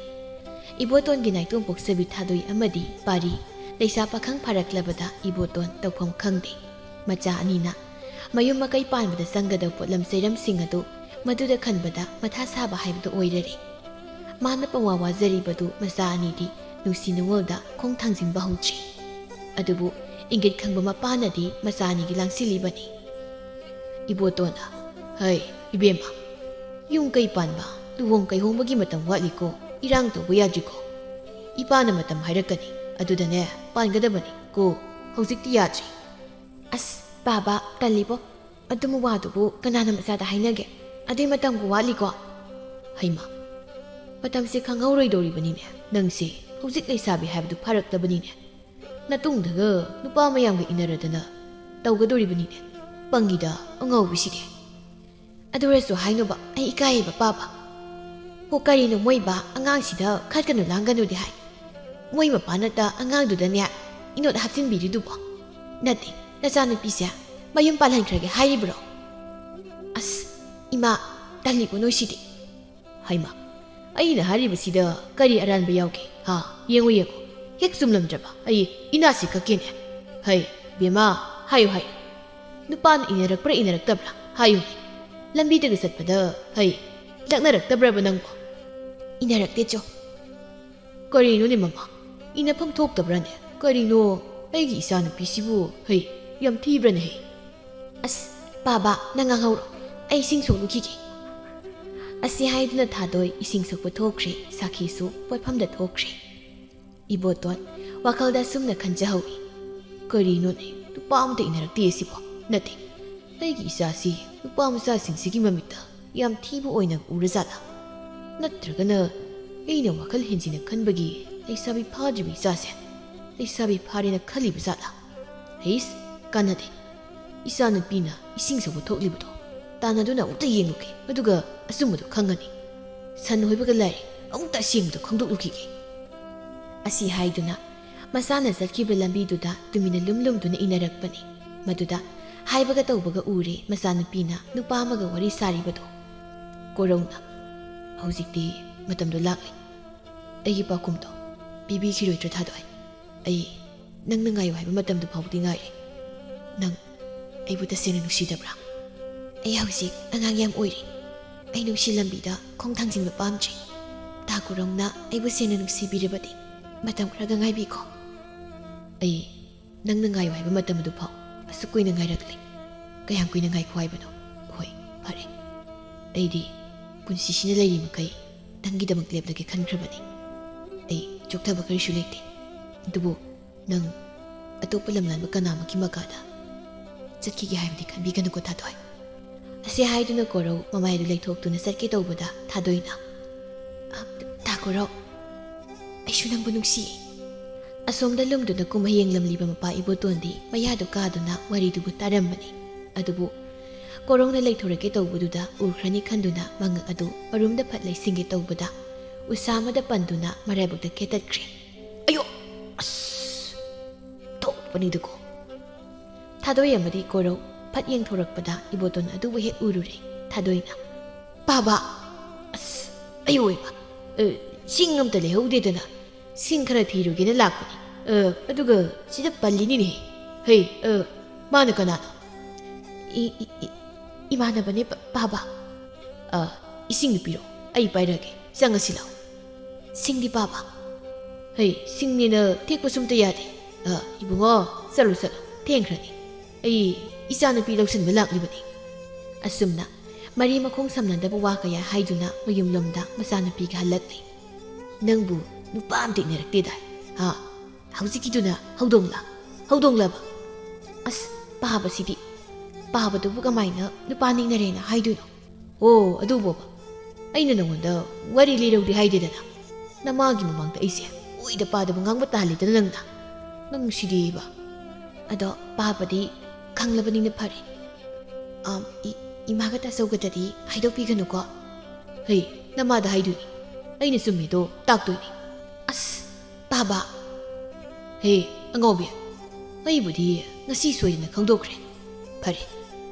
ꯏꯕꯣꯇꯣꯟꯒꯤ ꯅꯥꯏꯇꯣꯝ ꯄꯣꯛꯆꯕꯤ ꯊꯥꯗꯣꯏ ꯑꯃꯗꯤ ꯄꯥꯔꯤ ꯂꯩꯁꯥ ꯄꯥꯈꯪ ꯐꯥꯔꯛꯂꯕꯗ ꯏꯕꯣꯇꯣꯟ ꯇꯧꯐꯝ ꯈꯪꯗꯦ꯫ ꯃꯆꯥ ꯑꯅꯤꯅ ꯃꯌꯨꯝ ꯃꯀꯩ ꯄꯥꯟꯕꯗ ꯆꯪꯒꯗꯕ ꯄꯣꯠꯂꯝ ꯆꯩꯔꯝꯁꯤꯡ ꯑꯗꯨ ꯃꯗꯨꯗ ꯈꯟꯕꯗ ꯃꯊꯥ ꯁꯥꯕ ꯍꯥꯏꯕꯗꯨ ꯑꯣꯏꯔꯔꯦ꯫ ꯃꯥꯅ ꯄꯪꯋꯥ ꯋꯥꯖꯔꯤꯕꯗꯨ ꯃꯆꯥ ꯑꯅꯤꯗꯤ ꯅꯨꯡꯁꯤ ꯅꯨꯡꯉꯣꯜꯗ ꯈꯣꯡ ꯊꯥꯡꯖꯤꯟꯕ ꯍꯧꯗ꯭ꯔꯤ꯫ ꯑꯗꯨꯕꯨ ꯏꯪꯒꯤꯠ ꯈꯪꯕ ꯃꯄꯥꯅꯗꯤ ꯃꯆꯥ ꯑꯅꯤꯒꯤ ꯂꯥꯡꯁꯤꯜꯂꯤꯕꯅꯤ꯫ ꯏꯕꯣꯇꯣꯟꯅ, "ꯍꯩ, ꯏꯕꯦꯝꯃ, ꯌꯨꯝ ꯀꯩ ꯄꯥꯟꯕ, ꯂꯨꯍꯣꯡ ꯀꯩꯍꯣꯡꯕꯒꯤ ꯃꯇꯝ ꯋꯥꯠꯂꯤꯀꯣ, ꯏꯔꯥꯡ ꯇꯧꯕ ꯌꯥꯗ꯭ꯔꯤꯀꯣ꯫ ꯏꯄꯥꯅ ꯃꯇꯝ ꯍꯥꯏꯔꯛꯀꯅꯤ, ꯑꯗꯨꯗꯅꯦ ꯄꯥꯟꯒꯗꯕꯅꯤ ꯀꯣ, ꯍꯧꯖꯤꯛꯇꯤ ꯌꯥꯗ꯭ꯔꯤ꯫" "ꯑꯁ, ꯕꯥꯕꯥ, ꯇꯜꯂꯤꯕꯣ꯫ ꯑꯗꯨꯝꯕ ꯋꯥꯗꯨꯕꯨ ꯀꯅꯥꯅ ꯃꯆꯥꯗ ꯍꯥꯏꯅꯒꯦ? ꯑꯗꯨꯏ ꯃꯇꯝꯒ ꯋꯥꯠꯂꯤꯀꯣ?" "ꯍꯩꯃꯥ, ꯃꯇꯝꯁꯦ ꯈꯪꯍꯧꯔꯣꯏꯗꯧꯔꯤꯕꯅꯤꯅꯦ꯫ ꯅꯪꯁꯦ ꯍꯧꯖꯤꯛ ꯂꯩꯁꯥꯕꯤ ꯍꯥꯏꯕꯗꯨ ꯐꯥꯔꯛꯂꯕꯅꯤꯅꯦ꯫ ꯅꯇꯨꯡꯗꯒ ꯅꯨꯄꯥ ꯃꯌꯥꯝꯒ ꯏꯟꯅꯔꯗꯅ ꯇꯧꯒꯗꯧꯔꯤꯕꯅꯤꯅꯦ꯫ ꯄꯪꯉꯤꯗ, ꯑꯉꯥꯎꯕꯤꯁꯤꯗꯤ꯫" "ꯑꯗꯨ ꯑꯣꯏꯔꯁꯨ ꯍꯥꯏꯅꯣꯕ, ꯑꯩ ꯏꯀꯥꯏꯌꯦꯕ, ꯄꯥꯕ꯫" "ꯍꯣ, ꯀꯔꯤꯅꯣ ꯃꯣꯏꯕ, ꯑꯉꯥꯡꯁꯤꯗ ꯈꯠꯀꯅꯨ ꯂꯥꯡꯒꯅꯨꯗꯤ ꯍꯥꯏ꯫ ꯃꯣꯏ ꯃꯄꯥꯅꯇ ꯑꯉꯥꯡꯗꯨꯗꯅꯦ ꯏꯅꯣꯠ ꯍꯥꯞꯆꯤꯟꯕꯤꯔꯤꯗꯨꯕꯣ? ꯅꯠꯇꯦ, ꯅꯆꯥꯅꯨꯄꯤꯁꯦ ꯃꯌꯨꯝ ꯄꯥꯜꯍꯟꯈ꯭ꯔꯒꯦ ꯍꯥꯏꯔꯤꯕ꯭ꯔꯣ?" "ꯑꯁ, ꯏꯃꯥ, ꯇꯜꯂꯤꯀꯣ ꯅꯣꯏꯁꯤꯗꯤ꯫" "ꯍꯩꯃꯥ, ꯑꯩꯅ ꯍꯥꯏꯔꯤꯕꯁꯤꯗ ꯀꯔꯤ ꯑꯔꯥꯟꯕ ꯌꯥꯎꯒꯦ? ꯍꯥ? ꯌꯦꯡꯉꯨ, ꯌꯦꯡꯉꯨ꯫ ꯍꯦꯛ ꯆꯨꯝꯂꯝꯗ꯭ꯔꯕ ꯑꯩ ꯏꯅꯥꯁꯤ ꯀꯛꯀꯦꯅꯦ꯫ ꯍꯩ, ꯕꯦꯝꯃ, ꯍꯥꯏꯌꯨ, ꯍꯥꯏꯌꯨ꯫ ꯅꯨꯄꯥꯅ ꯏꯟꯅꯔꯛꯄ꯭ꯔꯥ ꯏꯟꯅꯔꯛꯇꯕ꯭ꯔꯥ? ꯍꯥꯏꯌꯨꯅꯦ꯫ ꯂꯝꯕꯤꯗꯒ ꯆꯠꯄꯗ, ꯍꯩ, ꯂꯛꯅꯔꯛꯇꯕ꯭ꯔꯕ ꯅꯪꯕꯣ?" "ꯏꯟꯅꯔꯛꯇꯦ, ꯆꯣ꯫" "ꯀꯔꯤꯅꯣꯅꯦ ꯃꯃꯥ? ꯏꯟꯅꯐꯝ ꯊꯣꯛꯇꯕ꯭ꯔꯥꯅꯦ? ꯀꯔꯤꯅꯣ? ꯑꯩꯒꯤ ꯏꯆꯥꯅꯨꯄꯤꯁꯤꯕꯨ, ꯍꯩ, ꯌꯥꯝ ꯊꯤꯕ꯭ꯔꯥꯅꯦ, ꯍꯩ?" "ꯑꯁ, ꯄꯥꯕ, ꯅꯪ ꯉꯥꯡꯍꯧꯔꯣ꯫ ꯑꯩ ꯏꯁꯤꯡ ꯁꯣꯛꯂꯨꯈꯤꯒꯦ꯫" ꯑꯁꯤ ꯍꯥꯏꯗꯨꯅ ꯊꯥꯗꯣꯏ ꯏꯁꯤꯡ ꯁꯣꯛꯄ ꯊꯣꯛꯈ꯭ꯔꯦ꯫ ꯁꯥꯈꯤꯁꯨ ꯄꯣꯠꯐꯝꯗ ꯊꯣꯛꯈ꯭ꯔꯦ꯫ ꯏꯕꯣꯇꯣꯟ ꯋꯥꯈꯜꯗ ꯑꯁꯨꯝꯅ ꯈꯟꯖꯍꯧꯏ, "ꯀꯔꯤꯅꯣꯅꯦ, ꯅꯨꯄꯥ ꯑꯃꯇ ꯏꯟꯅꯔꯛꯇꯦ ꯑꯁꯤꯕꯣ? ꯅꯠꯇꯦ, ꯑꯩꯒꯤ ꯏꯆꯥꯁꯤ ꯅꯨꯄꯥ ꯃꯆꯥꯁꯤꯡꯁꯤꯒꯤ ꯃꯃꯤꯠꯇ ꯌꯥꯝ ꯊꯤꯕ ꯑꯣꯏꯅ ꯎꯔꯖꯥꯠꯂꯥ? ꯅꯠꯇ꯭ꯔꯒꯅ ꯑꯩꯅ ꯋꯥꯈꯜ ꯍꯦꯟꯖꯤꯟꯅ ꯈꯟꯕꯒꯤ ꯂꯩꯁꯥꯕꯤ ꯐꯥꯗ꯭ꯔꯤꯕ ꯏꯆꯥꯁꯦ ꯂꯩꯁꯥꯕꯤ ꯐꯥꯔꯦꯅ ꯈꯜꯂꯤꯕ ꯖꯥꯠꯂꯥ? ꯍꯩꯁ, ꯀꯥꯟꯅꯗꯦ꯫ "ꯏꯆꯥꯅꯨꯄꯤꯅ ꯏꯁꯤꯡ ꯁꯧꯕ ꯊꯣꯛꯂꯤꯕꯗꯣ ꯇꯥꯟꯅꯗꯨꯅ ꯑꯃꯨꯛꯇ ꯌꯦꯡꯂꯨꯒꯦ, ꯑꯗꯨꯒ ꯑꯆꯨꯝꯕꯗꯣ ꯈꯪꯒꯅꯤ꯫ ꯁꯟ ꯍꯣꯏꯕꯒ ꯂꯥꯏꯔꯤ, ꯑꯃꯨꯛꯇ ꯑꯁꯦꯡꯕꯗꯣ ꯈꯪꯗꯣꯛꯂꯨꯈꯤꯒꯦ"꯫ ꯑꯁꯤ ꯍꯥꯏꯗꯨꯅ ꯃꯆꯥꯅ ꯆꯠꯈꯤꯕ ꯂꯝꯕꯤꯗꯨꯗ ꯇꯨꯃꯤꯟꯅ ꯂꯨꯝ ꯂꯨꯝꯗꯨꯅ ꯏꯟꯅꯔꯛꯄꯅꯤ꯫ ꯃꯗꯨꯗ ꯍꯥꯏꯕꯒ ꯇꯧꯕꯒ ꯎꯔꯦ ꯃꯆꯥꯅꯨꯄꯤꯅ ꯅꯨꯄꯥ ꯑꯃꯒ ꯋꯥꯔꯤ ꯁꯥꯔꯤꯕꯗꯣ꯫ ꯀꯣꯔꯧꯅ, "ꯍꯧꯖꯤꯛꯇꯤ ꯃꯇꯝꯗꯣ ꯂꯥꯛꯂꯦ꯫ ꯑꯩꯒꯤ ꯄꯥꯎꯈꯨꯝꯗꯣ ꯄꯤꯕꯤꯈꯤꯔꯣꯏꯗ꯭ꯔꯣ ꯊꯥꯗꯣꯏ? ꯑꯩ ꯅꯪꯅ ꯉꯥꯏꯌꯨ ꯍꯥꯏꯕ ꯃꯇꯝꯗꯨ ꯐꯥꯎꯕꯗꯤ ꯉꯥꯏꯔꯦ꯫ ꯅꯪ ꯑꯩꯕꯨ ꯇꯁꯦꯡꯅ ꯅꯨꯡꯁꯤꯗꯕ꯭ꯔꯥ?" "ꯑꯩ ꯍꯧꯖꯤꯛ ꯑꯉꯥꯡ ꯌꯥꯝ ꯑꯣꯏꯔꯤ꯫ ꯑꯩ ꯅꯨꯡꯁꯤ ꯂꯝꯕꯤꯗ ꯈꯣꯡ ꯊꯥꯡꯖꯤꯟꯕ ꯄꯥꯝꯗ꯭ꯔꯤ꯫ ꯇꯥ ꯀꯣꯔꯧꯅ ꯑꯩꯕꯨ ꯁꯦꯡꯅ ꯅꯨꯡꯁꯤꯕꯤꯔꯕꯗꯤ ꯃꯇꯝ ꯈꯔꯒ ꯉꯥꯏꯕꯤꯈꯣ"꯫ "ꯑꯩ ꯅꯪꯅ ꯉꯥꯏꯌꯨ ꯍꯥꯏꯕ ꯃꯇꯝ ꯑꯗꯨ ꯐꯥꯎ ꯑꯁꯨꯛ ꯀꯨꯏꯅ ꯉꯥꯏꯔꯛꯂꯦ꯫ ꯀꯌꯥꯝ ꯀꯨꯏꯅ ꯉꯥꯏꯈꯣ ꯍꯥꯏꯕꯅꯣ? ꯍꯣꯏ, ꯐꯔꯦ꯫ ꯑꯩꯗꯤ ꯄꯨꯟꯁꯤꯁꯤꯅ ꯂꯩꯔꯤ ꯃꯈꯩ ꯅꯪꯒꯤꯗꯃꯛ ꯂꯦꯞꯂꯒꯦ ꯈꯟꯈ꯭ꯔꯕꯅꯤ꯫ ꯑꯩ ꯆꯣꯛꯊꯕ ꯀꯔꯤꯁꯨ ꯂꯩꯇꯦ꯫ ꯑꯗꯨꯕꯨ ꯅꯪ ꯑꯇꯣꯞꯄ ꯂꯝꯂꯥꯟꯕ ꯀꯅꯥ ꯑꯃꯒꯤ ꯃꯀꯥꯗ ꯆꯠꯈꯤꯒꯦ ꯍꯥꯏꯕꯗꯤ ꯈꯟꯕꯤꯒꯅꯨꯀꯣ ꯊꯥꯗꯣꯏ"꯫ ꯑꯁꯤ ꯍꯥꯏꯗꯨꯅ ꯀꯣꯔꯧ ꯃꯃꯥꯏꯗꯨ ꯂꯩꯊꯣꯛꯇꯨꯅ ꯆꯠꯀꯦ ꯇꯧꯕꯗ ꯊꯥꯗꯣꯏꯅ, "ꯑ, ꯇꯥ ꯀꯣꯔꯧ, ꯑꯩꯁꯨ ꯅꯪꯕꯨ ꯅꯨꯡꯁꯤꯌꯦ"꯫ ꯑꯁꯣꯝꯗ ꯂꯨꯝꯗꯨꯅ ꯀꯨꯝꯍꯩ ꯌꯦꯡꯂꯝꯂꯤꯕ ꯃꯄꯥ ꯏꯕꯣꯇꯣꯟꯗꯤ ꯃꯌꯥꯗꯨ ꯀꯥꯗꯨꯅ ꯋꯥꯔꯤꯗꯨꯕꯨ ꯇꯥꯔꯝꯕꯅꯤ꯫ ꯑꯗꯨꯕꯨ ꯀꯣꯔꯧꯅ ꯂꯩꯊꯣꯔꯛꯀꯦ ꯇꯧꯕꯗꯨꯗ ꯎꯈ꯭ꯔꯅꯤ ꯈꯟꯗꯨꯅ ꯃꯉꯛ ꯑꯗꯨ ꯃꯔꯨꯝꯗ ꯐꯠ ꯂꯩꯁꯤꯟꯒꯦ ꯇꯧꯕꯗ ꯎꯁꯥ ꯑꯃꯗ ꯄꯟꯗꯨꯅ ꯃꯔꯥꯏꯕꯛꯇ ꯈꯦꯠꯇꯠꯈ꯭ꯔꯦ꯫ "ꯑꯌꯣ! ꯑꯁ! ꯊꯣꯛꯄꯅꯤꯗꯀꯣ"꯫ ꯊꯥꯗꯣꯏ ꯑꯃꯗꯤ ꯀꯣꯔꯧ ꯐꯠ ꯌꯦꯡꯊꯣꯔꯛꯄꯗ ꯏꯕꯣꯇꯣꯟ ꯑꯗꯨꯕꯨ ꯍꯦꯛ ꯎꯔꯨꯔꯦ꯫ ꯊꯥꯗꯣꯏꯅ, "ꯄꯥꯕ! ꯑꯁ! ꯑꯌꯣ ꯏꯃꯥ! ꯑ, ꯁꯤꯡ ꯑꯝꯇ ꯂꯩꯍꯧꯗꯦꯗꯅ ꯁꯤꯡ ꯈꯔ ꯊꯤꯔꯨꯒꯦꯅ ꯂꯥꯛꯄꯅꯤ꯫ ꯑ, ꯑꯗꯨꯒ ꯁꯤꯗ ꯄꯜꯂꯤꯅꯤꯅꯦ꯫ ꯍꯩ, ꯑ, ꯃꯥꯅ ꯀꯅꯥꯅꯣ?" "ꯏ-, ꯏ-, ꯏ-, ꯏꯃꯥꯟꯅꯕꯅꯦ ꯄ-, ꯄꯥꯕ"꯫ "ꯑ, ꯏꯁꯤꯡꯗꯨ ꯄꯤꯔꯛꯑꯣ, ꯑꯩ ꯄꯥꯏꯔꯒꯦ꯫ ꯆꯪꯉꯁꯤ ꯂꯥꯛꯑꯣ"꯫ "ꯁꯤꯡꯗꯤ ꯄꯥꯕ?" "ꯍꯩ, ꯁꯤꯡꯅꯦꯅ ꯊꯦꯛꯄꯁꯨ ꯑꯝꯇ ꯌꯥꯗꯦ꯫ ꯑ, ꯏꯕꯨꯡꯉꯣ, ꯆꯠꯂꯣ, ꯆꯠꯂꯣ, ꯊꯦꯡꯈ꯭ꯔꯅꯤ꯫ ꯑꯩ ꯏꯆꯥꯅꯨꯄꯤ ꯂꯧꯁꯤꯟꯕ ꯂꯥꯛꯂꯤꯕꯅꯤ"꯫ ꯑꯁꯨꯝꯅ ꯃꯔꯤ ꯃꯈꯣꯡ ꯁꯝꯅꯗꯕ ꯋꯥ ꯀꯌꯥ ꯍꯥꯏꯗꯨꯅ ꯃꯌꯨꯝꯂꯣꯝꯗ ꯃꯆꯥꯅꯨꯄꯤꯒ ꯍꯜꯂꯛꯂꯤ꯫ "ꯅꯪꯕꯨ ꯅꯨꯄꯥ ꯑꯝꯇ ꯏꯟꯅꯔꯛꯇꯦꯗꯥꯏ? ꯍꯥ? ꯍꯧꯖꯤꯛꯀꯤꯗꯨꯅ ꯍꯧꯗꯣꯡꯂ? ꯍꯧꯗꯣꯡꯂꯕ? ꯑꯁ, ꯄꯥꯕꯁꯤꯗꯤ꯫ ꯄꯥꯕꯗꯨꯕꯨ ꯀꯃꯥꯏꯅ ꯅꯨꯄꯥ ꯅꯤꯛꯅꯔꯦꯅ ꯍꯥꯏꯗꯣꯏꯅꯣ? ꯑꯣ, ꯑꯗꯨꯕꯣꯕ, ꯑꯩꯅ ꯅꯉꯣꯟꯗ ꯋꯥꯔꯤ ꯂꯤꯔꯧꯗꯤ ꯍꯥꯏꯗꯦꯗꯅ꯫ ꯅꯃꯥꯒꯤ ꯃꯃꯥꯡꯗ ꯑꯩꯁꯦ ꯑꯣꯏꯗ ꯄꯥꯗꯕ ꯉꯥꯡꯕ ꯇꯥꯍꯜꯂꯤꯗꯅ ꯅꯪꯅ꯫ ꯅꯪ ꯁꯤꯗꯤꯕ꯫ ꯑꯗꯣ ꯄꯥꯕꯗꯤ ꯈꯪꯂꯕꯅꯤꯅ ꯐꯔꯦ꯫ ꯑꯝ, ꯏ-, ꯏꯃꯥꯒ ꯇꯥꯆꯧꯒꯗꯗꯤ ꯍꯥꯏꯗꯣꯛꯄꯤꯒꯅꯨꯀꯣ꯫ ꯍꯩ, ꯅꯃꯥꯗ ꯍꯥꯏꯗꯣꯏꯅꯤ꯫ ꯑꯩꯅ ꯆꯨꯝꯃꯤꯗꯣ ꯇꯥꯛꯇꯣꯏꯅꯤ꯫ ꯑꯁ, ꯄꯥꯕ꯫ ꯍꯦ, ꯑꯉꯥꯎꯕꯤ, ꯑꯩꯕꯨꯗꯤ ꯉꯁꯤ ꯁꯣꯏꯗꯅ ꯈꯪꯗꯣꯛꯈ꯭ꯔꯦ꯫ ꯐꯔꯦ,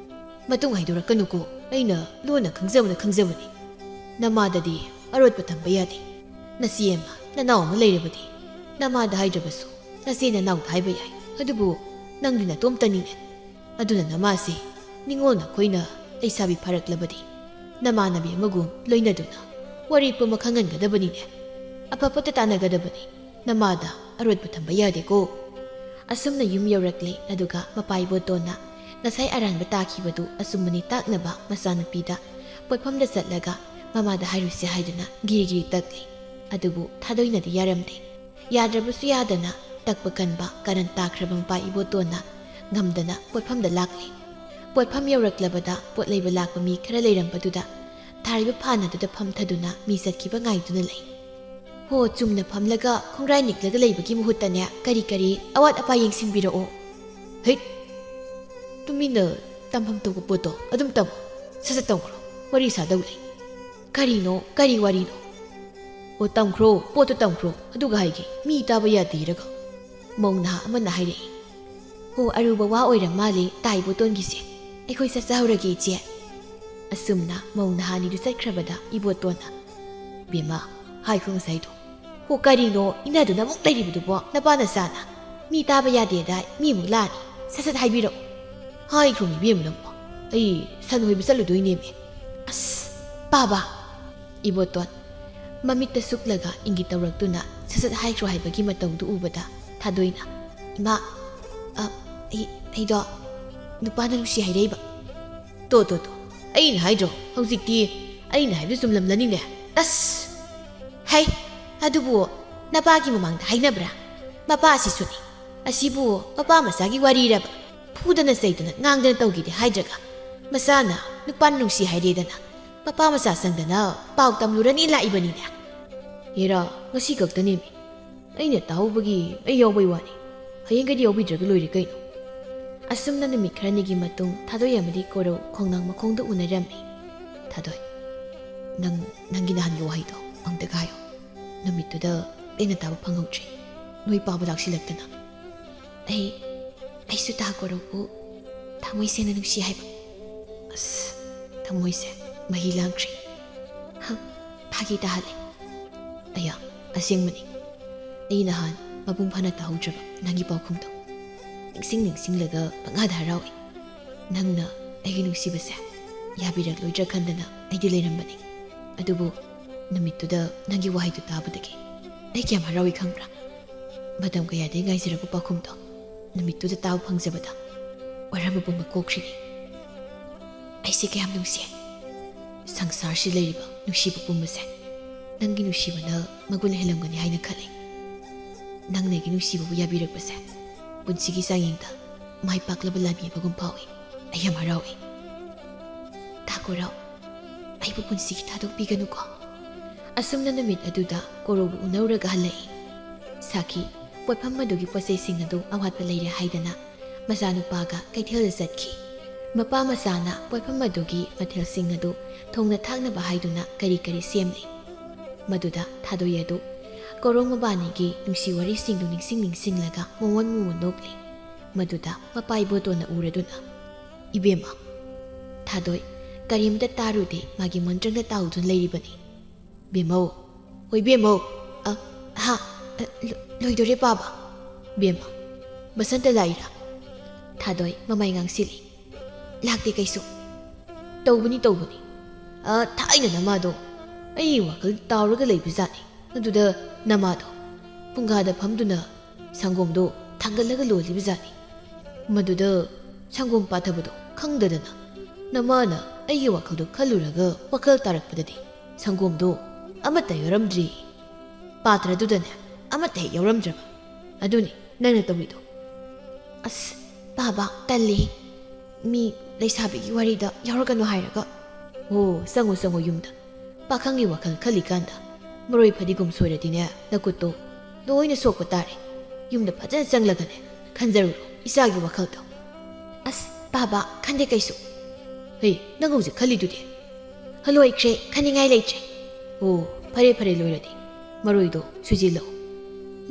ꯃꯇꯨꯡ ꯍꯥꯏꯗꯣꯔꯛꯀꯅꯨꯀꯣ꯫ ꯑꯩꯅ ꯂꯣꯟꯅ ꯈꯪꯖꯕꯅ ꯈꯪꯖꯕꯅꯤ꯫ ꯅꯃꯥꯗꯗꯤ ꯑꯔꯣꯠꯄ ꯊꯝꯕ ꯌꯥꯗꯦ꯫ ꯅꯆꯦ ꯑꯃ, ꯅꯅꯥꯎ ꯑꯃ ꯂꯩꯔꯕꯗꯤ ꯅꯃꯥꯗ ꯍꯥꯏꯗ꯭ꯔꯕꯁꯨ ꯅꯆꯦ ꯅꯅꯥꯎꯗ ꯍꯥꯏꯕ ꯌꯥꯏ꯫ ꯑꯗꯨꯕꯨ ꯅꯪꯗꯤ ꯅꯇꯣꯝꯇꯅꯤꯅꯦ꯫ ꯑꯗꯨꯅ ꯅꯃꯥꯁꯦ ꯅꯤꯡꯉꯣꯜ ꯅꯈꯣꯏꯅ ꯂꯩꯁꯥꯕꯤ ꯐꯥꯔꯛꯂꯕꯗꯤ ꯅꯃꯥꯟꯅꯕꯤ ꯑꯃꯒꯨꯝ ꯂꯣꯏꯅꯗꯨꯅ ꯋꯥꯔꯤ ꯄꯨꯝꯕ ꯈꯪꯍꯟꯒꯗꯕꯅꯤꯅꯦ꯫ ꯑꯐ ꯐꯠꯇ ꯇꯥꯟꯅꯒꯗꯕꯅꯤ꯫ ꯅꯃꯥꯗ ꯑꯔꯣꯠꯄ ꯊꯝꯕ ꯌꯥꯗꯦꯀꯣ꯫ ꯑꯁꯨꯝꯅ ꯌꯨꯝ ꯌꯧꯔꯛꯂꯦ, ꯑꯗꯨꯒ ꯃꯄꯥ ꯏꯕꯣꯇꯣꯟꯅ ꯉꯁꯥꯏ ꯑꯔꯥꯟꯕ ꯇꯥꯈꯤꯕꯗꯨ ꯑꯆꯨꯝꯕꯅꯤ ꯇꯥꯛꯅꯕ ꯃꯆꯥꯅꯨꯄꯤꯗ ꯄꯣꯠꯐꯝꯗ ꯆꯠꯂꯒ ꯃꯃꯥꯗ ꯍꯥꯏꯔꯨꯁꯤ ꯍꯥꯏꯗꯨꯅ ꯒꯤꯔꯤ ꯒꯤꯔꯤ ꯇꯛꯂꯤ꯫ ꯑꯗꯨꯕꯨ ꯊꯥꯗꯣꯏꯅꯗꯤ ꯌꯥꯔꯝꯗꯦ꯫ ꯌꯥꯗ꯭ꯔꯕꯁꯨ ꯌꯥꯗꯅ ꯇꯛꯄ ꯀꯟꯕ ꯀꯔꯟ ꯇꯥꯈ꯭ꯔꯕ ꯃꯄꯥ ꯏꯕꯣꯇꯣꯟꯅ ꯉꯝꯗꯅ ꯄꯣꯠꯐꯝꯗ ꯂꯥꯛꯂꯤ꯫ ꯄꯣꯠꯐꯝ ꯌꯧꯔꯛꯂꯕꯗ ꯄꯣꯠ ꯂꯩꯕ ꯂꯥꯛꯄ ꯃꯤ ꯈꯔ ꯂꯩꯔꯝꯕꯗꯨꯗ ꯊꯥꯔꯤꯕ ꯐꯥꯟ ꯑꯗꯨꯗ ꯐꯝꯊꯗꯨꯅ ꯃꯤ ꯆꯠꯈꯤꯕ ꯉꯥꯏꯗꯨꯅ ꯂꯩ꯫ ꯍꯣ, ꯆꯨꯝꯅ ꯐꯝꯂꯒ ꯈꯣꯡꯒ꯭ꯔꯥꯏ ꯅꯤꯛꯂꯒ ꯂꯩꯕꯒꯤ ꯃꯍꯨꯠꯇꯅꯦ, ꯀꯔꯤ ꯀꯔꯤ ꯑꯋꯥꯠ ꯑꯄꯥ ꯌꯦꯡꯁꯤꯟꯕꯤꯔꯛꯑꯣ꯫ ꯍꯩꯠ! ꯇꯨꯃꯤꯟꯅ ꯇꯝꯐꯝ ꯊꯣꯛꯄ ꯄꯣꯠꯇꯣ ꯑꯗꯨꯝ ꯇꯝꯃꯨ꯫ ꯁꯠ ꯁꯠ ꯇꯝꯈ꯭ꯔꯣ꯫ ꯋꯥꯔꯤ ꯁꯥꯗꯧ ꯂꯩ꯫ ꯀꯔꯤꯅꯣ? ꯀꯔꯤ ꯋꯥꯔꯤꯅꯣ? ꯑꯣ, ꯇꯝꯈ꯭ꯔꯣ, ꯄꯣꯠꯇꯣ ꯇꯝꯈ꯭ꯔꯣ, ꯑꯗꯨꯒ ꯍꯥꯏꯒꯦ꯫ ꯃꯤ ꯇꯥꯕ ꯌꯥꯗꯦ ꯍꯥꯏꯔꯒ꯫ ꯃꯧ ꯅꯍꯥ ꯑꯃꯅ ꯍꯥꯏꯔꯛꯏ꯫ ꯍꯣ, ꯑꯔꯨꯕ ꯋꯥ ꯑꯣꯏꯔ ꯃꯥꯜꯂꯦ ꯇꯥ ꯏꯕꯣꯇꯣꯟꯒꯤꯁꯦ꯫ ꯑꯩꯈꯣꯏ ꯆꯠꯆꯍꯧꯔꯒꯦ, ꯏꯆꯦ꯫ ꯑꯁꯨꯝꯅ ꯃꯧ ꯅꯍꯥ ꯑꯅꯤꯗꯨ ꯆꯠꯈ꯭ꯔꯕꯗ ꯏꯕꯣꯇꯣꯟꯅ, "ꯕꯦꯝꯃ, ꯍꯥꯏꯈ꯭ꯔꯣ ꯉꯁꯥꯏꯗꯣ꯫ ꯍꯣ, ꯀꯔꯤꯅꯣ? ꯏꯅꯥꯗꯨꯅ ꯑꯃꯨꯛ ꯂꯩꯔꯤꯕꯗꯨꯕꯣ? ꯅꯄꯥ ꯅꯆꯥꯅ꯫ ꯃꯤ ꯇꯥꯕ ꯌꯥꯗꯦꯗꯥꯏ, ꯃꯤ ꯑꯃꯨꯛ ꯂꯥꯛꯑꯅꯤ꯫ ꯁꯠ ꯁꯠ ꯍꯥꯏꯕꯤꯔꯛꯑꯣ꯫" "ꯍꯥꯏꯈ꯭ꯔꯣ ꯏꯕꯦꯝꯃ ꯅꯪꯕꯣ꯫ ꯑꯩ ꯁꯟ ꯍꯣꯏꯕ ꯆꯠꯂꯨꯗꯣꯏꯅꯦꯃꯤ꯫" "ꯑꯁ, ꯄꯥꯕ!" ꯏꯕꯣꯇꯣꯟ ꯃꯃꯤꯠꯇ ꯁꯨꯛꯂꯒ ꯏꯪꯒꯤꯠ ꯇꯧꯔꯛꯇꯨꯅ ꯁꯠ ꯁꯠ ꯍꯥꯏꯈ꯭ꯔꯣ ꯍꯥꯏꯕꯒꯤ ꯃꯇꯧꯗꯨ ꯎꯕꯗ ꯊꯥꯗꯣꯏꯅ, "ꯏꯃꯥ, ꯑ, ꯑꯩ, ꯑꯩꯗꯣ ꯅꯨꯄꯥꯅ ꯅꯨꯡꯁꯤ ꯍꯥꯏꯔꯛꯏꯕ꯫" "ꯇꯣ, ꯇꯣ, ꯇꯣ, ꯑꯩꯅ ꯍꯥꯏꯗ꯭ꯔꯣ, ꯍꯧꯖꯤꯛꯇꯤ ꯑꯩꯅ ꯍꯥꯏꯕꯗꯨ ꯆꯨꯝꯂꯝꯂꯅꯤꯅꯦ꯫ ꯑꯁ!" "ꯍꯩ, ꯑꯗꯨꯕꯨ ꯅꯄꯥꯒꯤ ꯃꯃꯥꯡꯗ ꯍꯥꯏꯅꯕ꯭ꯔꯥ? ꯃꯄꯥ ꯑꯁꯤꯁꯨꯅꯤ꯫ ꯑꯁꯤꯕꯨ ꯃꯄꯥ ꯃꯆꯥꯒꯤ ꯋꯥꯔꯤꯔꯕ? ꯐꯨꯗꯅ ꯆꯩꯗꯅ ꯉꯥꯡꯗꯅ ꯇꯧꯒꯦꯗꯤ ꯍꯥꯏꯗ꯭ꯔꯒ, ꯃꯆꯥꯅ ꯅꯨꯄꯥꯅ ꯅꯨꯡꯁꯤ ꯍꯥꯏꯔꯦꯗꯅ ꯃꯄꯥ ꯃꯆꯥ ꯆꯪꯗꯅ ꯄꯥꯎ ꯇꯝꯂꯨꯔꯅꯤ ꯂꯥꯛꯏꯕꯅꯤꯅꯦ꯫" "ꯍꯦꯔꯥ, ꯉꯁꯤ ꯈꯛꯇꯅꯦꯃꯤ꯫ ꯑꯩꯅ ꯇꯥꯍꯧꯕꯒꯤ ꯑꯩ ꯌꯥꯎꯕꯩ ꯋꯥꯅꯤ꯫ ꯍꯌꯦꯡꯒꯗꯤ ꯌꯥꯎꯕꯤꯗ꯭ꯔꯒ ꯂꯣꯏꯔꯦ ꯀꯩꯅꯣ꯫" ꯑꯁꯨꯝꯅ ꯅꯨꯃꯤꯠ ꯈꯔꯅꯤꯒꯤ ꯃꯇꯨꯡ ꯊꯥꯗꯣꯏ ꯑꯃꯗꯤ ꯀꯣꯔꯧ ꯈꯣꯡꯅꯥꯡ ꯃꯈꯣꯡꯗ ꯎꯅꯔꯝꯃꯤ꯫ "ꯊꯥꯗꯣꯏ, ꯅꯪ, ꯅꯪꯒꯤ ꯅꯍꯥꯟꯒꯤ ꯋꯥꯍꯩꯗꯣ ꯑꯃꯨꯛꯇꯒ ꯍꯥꯏꯌꯣ꯫ ꯅꯨꯃꯤꯠꯇꯨꯗ ꯄꯦꯟꯅ ꯇꯥꯕ ꯐꯪꯍꯧꯗ꯭ꯔꯦ꯫ ꯅꯣꯏ ꯄꯥꯕ ꯂꯥꯛꯁꯤꯜꯂꯛꯇꯅ꯫" "ꯑꯩ, ꯑꯩꯁꯨ ꯇꯥ ꯀꯣꯔꯧꯕꯨ ꯊꯃꯣꯏ ꯁꯦꯡꯅ ꯅꯨꯡꯁꯤ ꯍꯥꯏꯕ꯫" ꯑꯁ, ꯊꯃꯣꯏꯁꯦ ꯃꯍꯤ ꯂꯥꯡꯈ꯭ꯔꯦ꯫ ꯍ, ꯐꯥꯒꯤ ꯇꯥꯍꯜꯂꯦ꯫ ꯑꯌꯥ, ꯑꯁꯦꯡꯕꯅꯤ꯫ ꯑꯩ ꯅꯍꯥꯟ ꯃꯄꯨꯡ ꯐꯥꯅ ꯇꯥꯍꯧꯗ꯭ꯔꯕ ꯅꯪꯒꯤ ꯄꯥꯎꯈꯨꯝꯗꯣ꯫ ꯅꯤꯡꯁꯤꯡ ꯅꯤꯡꯁꯤꯡꯂꯒ ꯄꯪꯍꯥꯗ ꯍꯔꯥꯎꯏ꯫ ꯅꯪꯅ ꯑꯩꯒꯤ ꯅꯨꯡꯁꯤꯕꯁꯦ ꯌꯥꯕꯤꯔꯛꯂꯣꯏꯗ꯭ꯔꯥ ꯈꯟꯗꯅ ꯑꯩꯗꯤ ꯂꯩꯔꯝꯕꯅꯤ꯫ ꯑꯗꯨꯕꯨ ꯅꯨꯃꯤꯠꯇꯨꯗ ꯅꯪꯒꯤ ꯋꯥꯍꯩꯗꯨ ꯇꯥꯕꯗꯒꯤ ꯑꯩ ꯀꯌꯥꯝ ꯍꯔꯥꯎꯏ ꯈꯪꯕ꯭ꯔꯥ? ꯃꯇꯝ ꯀꯌꯥꯗꯒꯤ ꯉꯥꯏꯖꯔꯛꯄ ꯄꯥꯎꯈꯨꯝꯗꯣ ꯅꯨꯃꯤꯠꯇꯨꯗ ꯇꯥꯕ ꯐꯪꯖꯕꯗ ꯋꯥꯔꯝꯕ ꯄꯨꯝꯕ ꯀꯣꯛꯈ꯭ꯔꯤꯅꯤ꯫ ꯑꯩꯁꯦ ꯀꯌꯥꯝ ꯅꯨꯡꯁꯤ꯫ ꯁꯪꯁꯥꯔꯁꯤ ꯂꯩꯔꯤꯕ ꯅꯨꯡꯁꯤꯕ ꯄꯨꯝꯕꯁꯦ ꯅꯪꯒꯤ ꯅꯨꯡꯁꯤꯕꯅ ꯃꯒꯨꯟ ꯍꯦꯜꯂꯝꯒꯅꯤ ꯍꯥꯏꯅ ꯈꯜꯂꯤ꯫ ꯅꯪꯅ ꯑꯩꯒꯤ ꯅꯨꯡꯁꯤꯕꯕꯨ ꯌꯥꯕꯤꯔꯛꯄꯁꯦ ꯄꯨꯟꯁꯤꯒꯤ ꯆꯥꯡꯌꯦꯡꯗ ꯃꯥꯏ ꯄꯥꯛꯂꯕ ꯂꯥꯟꯃꯤ ꯑꯃꯒꯨꯝ ꯐꯥꯎꯏ꯫ ꯑꯩ ꯌꯥꯝ ꯍꯔꯥꯎꯏ꯫ ꯊꯥꯀꯨꯔꯥꯎ, ꯑꯩꯕꯨ ꯄꯨꯟꯁꯤꯒꯤ ꯊꯥꯗꯣꯛꯄꯤꯒꯅꯨꯀꯣ꯫ ꯑꯁꯨꯝꯅ ꯅꯨꯃꯤꯠ ꯑꯗꯨꯗ ꯀꯣꯔꯧꯕꯨ ꯎꯅꯧꯔꯒ ꯍꯜꯂꯛꯏ꯫ ꯁꯥꯈꯤ, ꯄꯣꯠꯐꯝ ꯑꯗꯨꯒꯤ ꯄꯣꯠꯆꯩꯁꯤꯡ ꯑꯗꯨ ꯑꯋꯥꯠꯄ ꯂꯩꯔꯦ ꯍꯥꯏꯗꯅ ꯃꯆꯥꯅꯨꯄꯥꯒ ꯀꯩꯊꯦꯜꯗ ꯆꯠꯈꯤ꯫ ꯃꯄꯥ ꯃꯆꯥꯅ ꯄꯣꯠꯐꯝ ꯑꯗꯨꯒꯤ ꯃꯊꯦꯜꯁꯤꯡ ꯑꯗꯨ ꯊꯣꯡꯅ ꯊꯥꯛꯅꯕ ꯍꯥꯏꯗꯨꯅ ꯀꯔꯤ ꯀꯔꯤ ꯁꯦꯝꯂꯤ꯫ ꯃꯗꯨꯗ ꯊꯥꯗꯣꯏ ꯑꯗꯨ ꯀꯣꯔꯧ ꯃꯕꯥꯅꯤꯒꯤ ꯅꯨꯡꯁꯤ ꯋꯥꯔꯤꯁꯤꯡꯗꯨ ꯅꯤꯡꯁꯤꯡ ꯅꯤꯡꯁꯤꯡꯂꯒ ꯃꯣꯃꯣꯟ ꯃꯣꯃꯣꯟ ꯅꯣꯛꯂꯤ꯫ ꯃꯗꯨꯗ ꯃꯄꯥ ꯏꯕꯣꯇꯣꯟꯅ ꯎꯔꯗꯨꯅ, "ꯏꯕꯦꯝꯃ, ꯊꯥꯗꯣꯏ ꯀꯔꯤꯝꯇ ꯇꯥꯔꯨꯗꯦ, ꯃꯥꯒꯤ ꯃꯣꯟꯇ꯭ꯔꯪꯗ ꯇꯥꯎꯗꯨꯅ ꯂꯩꯔꯤꯕꯅꯤ꯫ ꯕꯦꯝꯃꯧ, ꯍꯣꯏ ꯕꯦꯝꯃꯧ, ꯑ, ꯍꯥ, ꯑ, ꯂꯣ-, ꯂꯣꯏꯗꯣꯔꯦ ꯄꯥꯕ꯫ ꯕꯦꯝꯃ, ꯕꯁꯟꯇ ꯂꯥꯛꯏꯔꯥ?" ꯊꯥꯗꯣꯏ ꯃꯃꯥꯏ ꯉꯥꯡꯁꯤꯜꯂꯤ꯫ "ꯂꯥꯛꯇꯦ ꯀꯩꯁꯨ꯫ ꯇꯧꯕꯅꯤ, ꯇꯧꯕꯅꯤ꯫ ꯑ, ꯊꯥꯏꯅ ꯅꯃꯥꯗꯣ ꯑꯩ ꯋꯥꯈꯜ ꯇꯥꯎꯔꯒ ꯂꯩꯕꯖꯥꯠꯅꯤ꯫ ꯑꯗꯨꯗ ꯅꯃꯥꯗꯣ ꯐꯨꯡꯒꯥꯗ ꯐꯝꯗꯨꯅ ꯁꯪꯒꯣꯝꯗꯣ ꯊꯥꯡꯒꯠꯂꯒ ꯂꯣꯜꯂꯤꯕꯖꯥꯠꯅꯤ꯫ ꯃꯗꯨꯗ ꯁꯪꯒꯣꯝ ꯄꯥꯊꯕꯗꯣ ꯈꯪꯗꯗꯅ ꯅꯃꯥꯅ ꯑꯩꯒꯤ ꯋꯥꯈꯜꯗꯣ ꯈꯜꯂꯨꯔꯒ ꯋꯥꯈꯜ ꯇꯥꯔꯛꯄꯗꯗꯤ ꯁꯪꯒꯣꯝꯗꯣ ꯑꯃꯠꯇ ꯌꯥꯎꯔꯝꯗ꯭ꯔꯤ꯫ ꯄꯥꯇ꯭ꯔꯗꯨꯗꯅꯦ ꯑꯃꯠꯇ ꯍꯦꯛ ꯌꯥꯎꯔꯝꯗ꯭ꯔꯕ꯫ ꯑꯗꯨꯅꯤ ꯅꯪꯅ ꯇꯧꯔꯤꯗꯣ꯫" "ꯑꯁ, ꯄꯥꯕ, ꯇꯜꯂꯤ꯫ ꯃꯤ ꯂꯩꯁꯥꯕꯤꯒꯤ ꯋꯥꯔꯤꯗ ꯌꯥꯎꯔꯛꯀꯅꯨ ꯍꯥꯏꯔꯒ꯫" "ꯑꯣ, ꯆꯪꯉꯣ, ꯆꯪꯉꯣ ꯌꯨꯝꯗ꯫ ꯄꯥꯈꯪꯒꯤ ꯋꯥꯈꯜ ꯈꯜꯂꯤꯀꯥꯟꯗ ꯃꯔꯣꯏ ꯐꯗꯤꯒꯣꯝ ꯁꯣꯏꯔꯗꯤꯅꯦ, ꯅꯈꯨꯠꯇꯣ ꯂꯣꯏꯅ ꯁꯣꯛꯄ ꯇꯥꯔꯦ꯫ ꯌꯨꯝꯗ ꯐꯖꯅ ꯆꯪꯂꯒꯅꯦ, ꯈꯟꯖꯔꯨꯔꯣ ꯏꯆꯥꯒꯤ ꯋꯥꯈꯜꯗꯣ꯫" ꯑꯕ, ꯈꯟꯗꯦ ꯀꯩꯁꯨ꯫ ꯍꯦ, ꯅꯪ ꯍꯧꯖꯤꯛ ꯈꯜꯂꯤꯗꯨꯗꯤ? ꯍ, ꯂꯣꯏꯈ꯭ꯔꯦ, ꯈꯟꯅꯤꯡꯉꯥꯏ ꯂꯩꯇ꯭ꯔꯦ꯫ ꯑꯣ, ꯐꯔꯦ ꯐꯔꯦ, ꯂꯣꯏꯔꯗꯤ ꯃꯔꯣꯏꯗꯣ ꯁꯨꯖꯤꯜꯂꯛꯑꯣ꯫